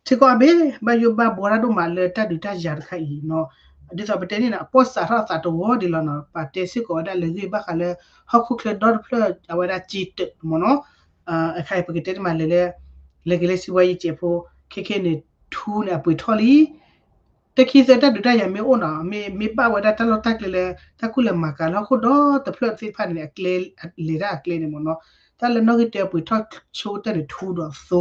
ထံကီၢ်အါဘ့ၣ် ဘၣ်ယိၣ်ဘၣ်ဘှီတၢ်ဒိၣ်မးလၢတၢ်ဒုးတၢ်ယၤတခါအံၤနီၤ, ဒ်သိးပတဲန့ၣ်နီၤ အပီၢ်စးထီၣ်အသးတဝီဒံးလီၤနီၤ, ပှၤတဲစ့ၢ်ကီးဝဲဒၣ်လၢဂ့ၢ်ဘၣ်ဃးလၢ ဟီၣ်ခိၣ်ချၢဒီတဖျၢၣ် အဝဲဒၣ်စ့တၢးမ့ၢ်နီၤ, အခါအံၤပကတဲတမံၤလၢ လဲၤက့ၤလၢစံးဘှါယံၤစဲးဖိ ခဲခဲန့ၣ် ထူန့ၣ် အပှ့ၤထီၣ်လံ တခံသၢတၢ်ဒုးတၢ်ယၤမ့ၢ်အိၣ်နီၤ, မ့ၢ်ဘၣ်ဝဲဒၣ်တၢ်လီၢ်တၢ်ကျဲလၢ တၢ်ကူၣ်လဲၤမၤကၤလၢဟီၣ်ခိၣ်ဒီတဖျၢၣ်သ့ၣ်တဖၣ်န့ၣ် အကျဲ လဲၤတၢ်အကျဲန့ၣ်မ့ၢ်နီၤ, တၢ်လၢနီၣ်ဂံၢ်တၢအပှ့ၤထီၣ်ဆိကတၢၢ်န့ၣ် ထူဒီးသိ,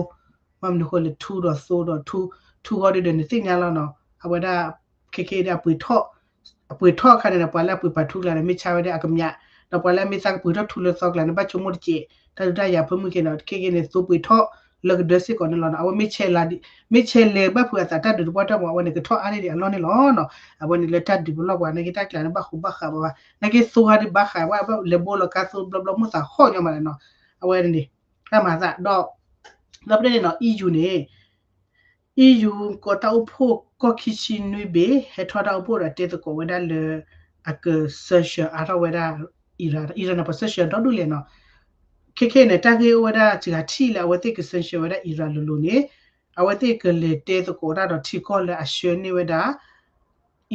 ဘၣ်မနုၤဃိလဲၣ် ထူဒီးသိဒီး ထူဃီဒုဒီးနသ့ၣ်ညါလီၤနီၤ, အဝဲဒၣ် ခဲခဲဒီး အပှ့ၤထီၣ်အခါန့ၣ်ဒီး ပှၤလၢအပှ့ၤပာ်ထူကျါန့ၣ် မ့ၢ်ဆါဝဲဒၣ်အကမျး, ဒီးပှၤလၢအမ့ၢ်သးကပှ့ၤထီၣ်ထူလၢသီကျါန့ၣ် ဘၣ်ဆိကမိၣ်တက့ၢ်, တၢ်ဒုးတၢ်ယၤဖၢမုၢ်က့ၤနီၤ, ခဲခဲန့ၣ် သိပှ့ၤထီၣ်လၢကဒၢစ့ၢ်ကီးန့ၣ်လီၤနီၤ, အဝဲမ့ၢ်ဆဲးလၤ မ့ၢ်ဆဲးလဲၤဘၣ်ဖုးအသးတၢ်ဒုးတပှၢ်တၢၢ်မး အဝဲန့ၣ်ကထီၣ်အါန့ၢ်ဒံးအလီၢ်န့ၣ်လီၤနီၤ, အဝဲန့ၣ်လၢတၢ်ဒုးပလီၢ်ပှၤ နာ်က့တၢ်ကျးန့ၣ် ဘၣ်ဃိဘၣ်ဃးဘၣ်ဘၣ် နာ်က့သိဟါဒုးဘၣ်ဃးဝဲ လဲၤဘိလီၤကါသိဘျီဘျီမိၢ်သးဟီၣ်ညီမးလဲၣ်နီၤ, အဝဲန့ၣ် တၢ်မၤသးဒီး ဒီးပတဲန့ၣ်နီၤ EU န့ၣ် EU ကီၢ်တၢ်အိၣ်ဖှိၣ်ကီၢ်ခံဆံနွံဘ့ၣ် ဟဲထီၣ်တၢ်အိၣ်ဖှိၣ်ဒီးတဲသကိးဝဲဒၣ်လၢ အက sanction အါထီၣ်ဝဲဒၣ် Iran, Iran န့ၣ် ပှၤ sanction ဒီဒူၣ်လဲၣ်နီၤ, ခဲခဲန့ၣ် တၢ်ဂ့ၢ်အိၣ်ဝဲဒၣ်စှၤထံၣ်လၢအဝဲသ့ၣ်က sanction ဝဲဒၣ် Iran လိၤလိၤန့ၣ် အဝဲသ့ၣ်ကလဲၤတဲသကိးတၢ်ဒီးထံကီၢ်လၢအဆှၢန့ၢ်ဝဲဒၣ်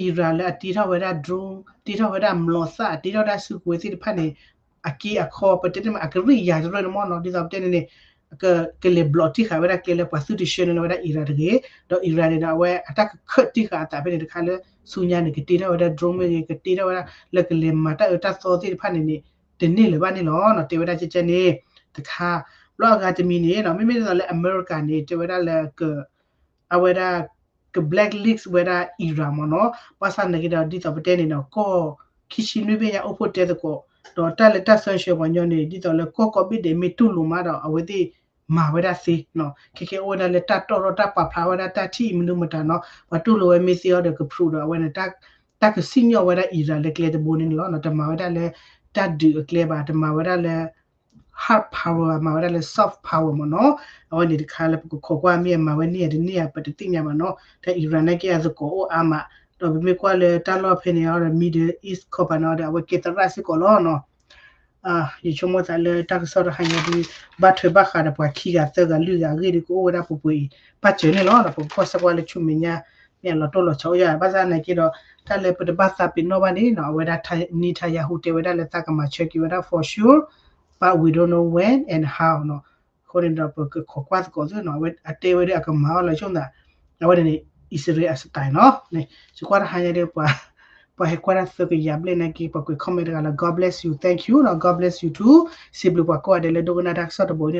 Iran လၢအတ့ထီၣ်ဝဲဒၣ် drone တ့ထီၣ်ဝဲဒၣ်မျိာ်သၣ် တ့ထီၣ်ဝဲဒၣ်စုကဝဲၤသ့ၣ်တဖၣ်န့ၣ် အက့အခီ ပတဲန့ၣ်မး အကရံၣ်ယၤတရၢန့ၣ်မ့ၢ်နီၤ ဒ်သိးပတဲန့ၣ်န့ၣ် ကလဲၤဘျီးတံၢ်ဃာ်ဝဲဒၣ်ကျဲလၢပှၤသုတဆှၢန့ၢ်ဝဲဒၣ် Iran တဂ့ၤ, ဒီး Iran န့ၣ်ဒီး အဝဲအတၢ်ကခၢၣ်တံၢ်ဃာ်အသးဖဲန့ၣ်တခါလၢ ဆူညါန့ၣ် ကတ့ထီၣ်ဝဲဒၣ် drone မ့ၢ်ဂ့ၤ ကတ့ထီၣ်ဝဲဒၣ်လၢကလဲၤမၤတၢ်အၢတၢ်သီသ့ၣ်တဖၣ်န့ၣ်န့ၣ် တန့ၢ်လၢၤဘၣ်န့ၣ်လီၤ. တဲဝဲဒၣ်ကဲကဲန့ၣ် တခါ ဘျီအဂၤတမံၤန့ၣ် မ့မ့ၢ်ဒ်သိးလၢအမဲရကၤန့ၣ် တဲဝဲဒၣ်လၢ အဝဲဒၣ် က blacklist ဝဲဒၣ် Iran မ့ၢ်နီၤ, ဘၣ်ဆၣ်နာ်က့ဒီး ဒ်သိးပတဲန့ၣ်ဒီး ကီၢ်ခံဆံနွံဘ့ၣ်ညါအိၣ်ဖှိၣ်တဲသကိး, ဒီးတၢ်လၢတၢ် sanction ပှၤညီန့ၣ် ဒ်သိးလၢကီၢ်ကိးဘ့ၣ်ဒဲးမ့ၢ်တူၢ်လိာ်မးဒီး အဝဲသ့ၣ်မၤဝဲဒၣ်သ့နီၤ, ခဲကဲအိၣ်ဝဲဒၣ်လၢတၢ်တီၢ်ထီၣ်တၢ်ပာ်ဖျါဝဲဒၣ်တၢ်ထံၣ်အံၤမနုၤမတၤနီၤ, ပှၤတူၢ်လိာ်ဝဲမ့ၢ်သ့အီၤဒီးက prove ဒီးအဝဲန့ၣ် တၢ်ကစံၣ်ညီၣ်ဝဲဒၣ် Iran လၢကျဲတဘိန့ၣ်န့ၣ်လီၤ. တမၤဝဲဒၣ်လၢတၢ်ဒုးအကျဲဘၣ်, တမၤဝဲဒၣ်လၢ hard power မၤဝဲဒၣ်လၢ soft power မ့ၢ်နီၤ, အဝဲန့ၣ်တခါလၢပကခိးကွၢ်မ့ၢ်အမၤဝဲန့ၢ်ဧါတန့ၢ်ဧါ ပတသ့ၣ်ညါဘၣ်နီၤ, တၢ် Iran နာ်က့အသကိးအိၣ်အါမး, ဒီးပမ့ၢ်ကွၢ်လၢတၢ်လီၢ်ဖဲန့ၣ်အီၤဒီး Middle East ခီပၤန့ၣ်အီၤဒီး အဝဲကဲသရၣ်စ့ၢ်ကီးလီၤနီၤ. ယဆိကမိၣ်သးလၢတၢ်ကစီၣ်တဟါညါဒ် ဘၣ်ထွဲဘၣ်ဃးဒီးပှၤခံဂၤသၢဂၤလွံၢ်ဂၤအဂ့ၢ်ဒီး ကအိၣ်ဝဲဒၣ်ပှဲၤပှဲၤအံၤ ဘၣ်စၢၤန့ၣ်လီၤ. ဒီးပကကွၢ်စၢကွၢ်လၢဆူမဲာ်ညါ မ့ၢ်အလီၤတိၢ်လီၤဆီအိၣ်ယၤ ဘၣ်ဆၣ်နာ်က့ဒီး တၢ်လၢပတဘၣ်သးပ့ၤနီၣ်ဘၣ်န့ၣ်နီၤ အဝဲဒၣ် Netanyahu တဲဝဲဒၣ်လၢသးကမၤဆၢက့ၤဝဲဒၣ် for sure but we don't know when and how နီၤ, အဃိန့ၣ်ဒီးပကခိးကွၢ်သကိးသ့နီၤ အဝဲအတဲဝဲဒၣ်အကမၤအီၤလီၤဆိသး, အဝဲန့ၣ်န့ၣ် Israel အ style နီၤ, ယကွၢ်တဟါညါဒီး ပှၤဟဲကွၢ်တၢ်သၢကယၤဘျဲၣ်နာ်က့ ပှၤကွဲး comment တဂၤလၢ God bless you, thank you နီၤ, God bless you too, စံးဘျုးပှၤကိးဂၤဒဲးလၢဒိကနၣ်တၢ်ကစီၣ်တဘိအံၤန့ၣ်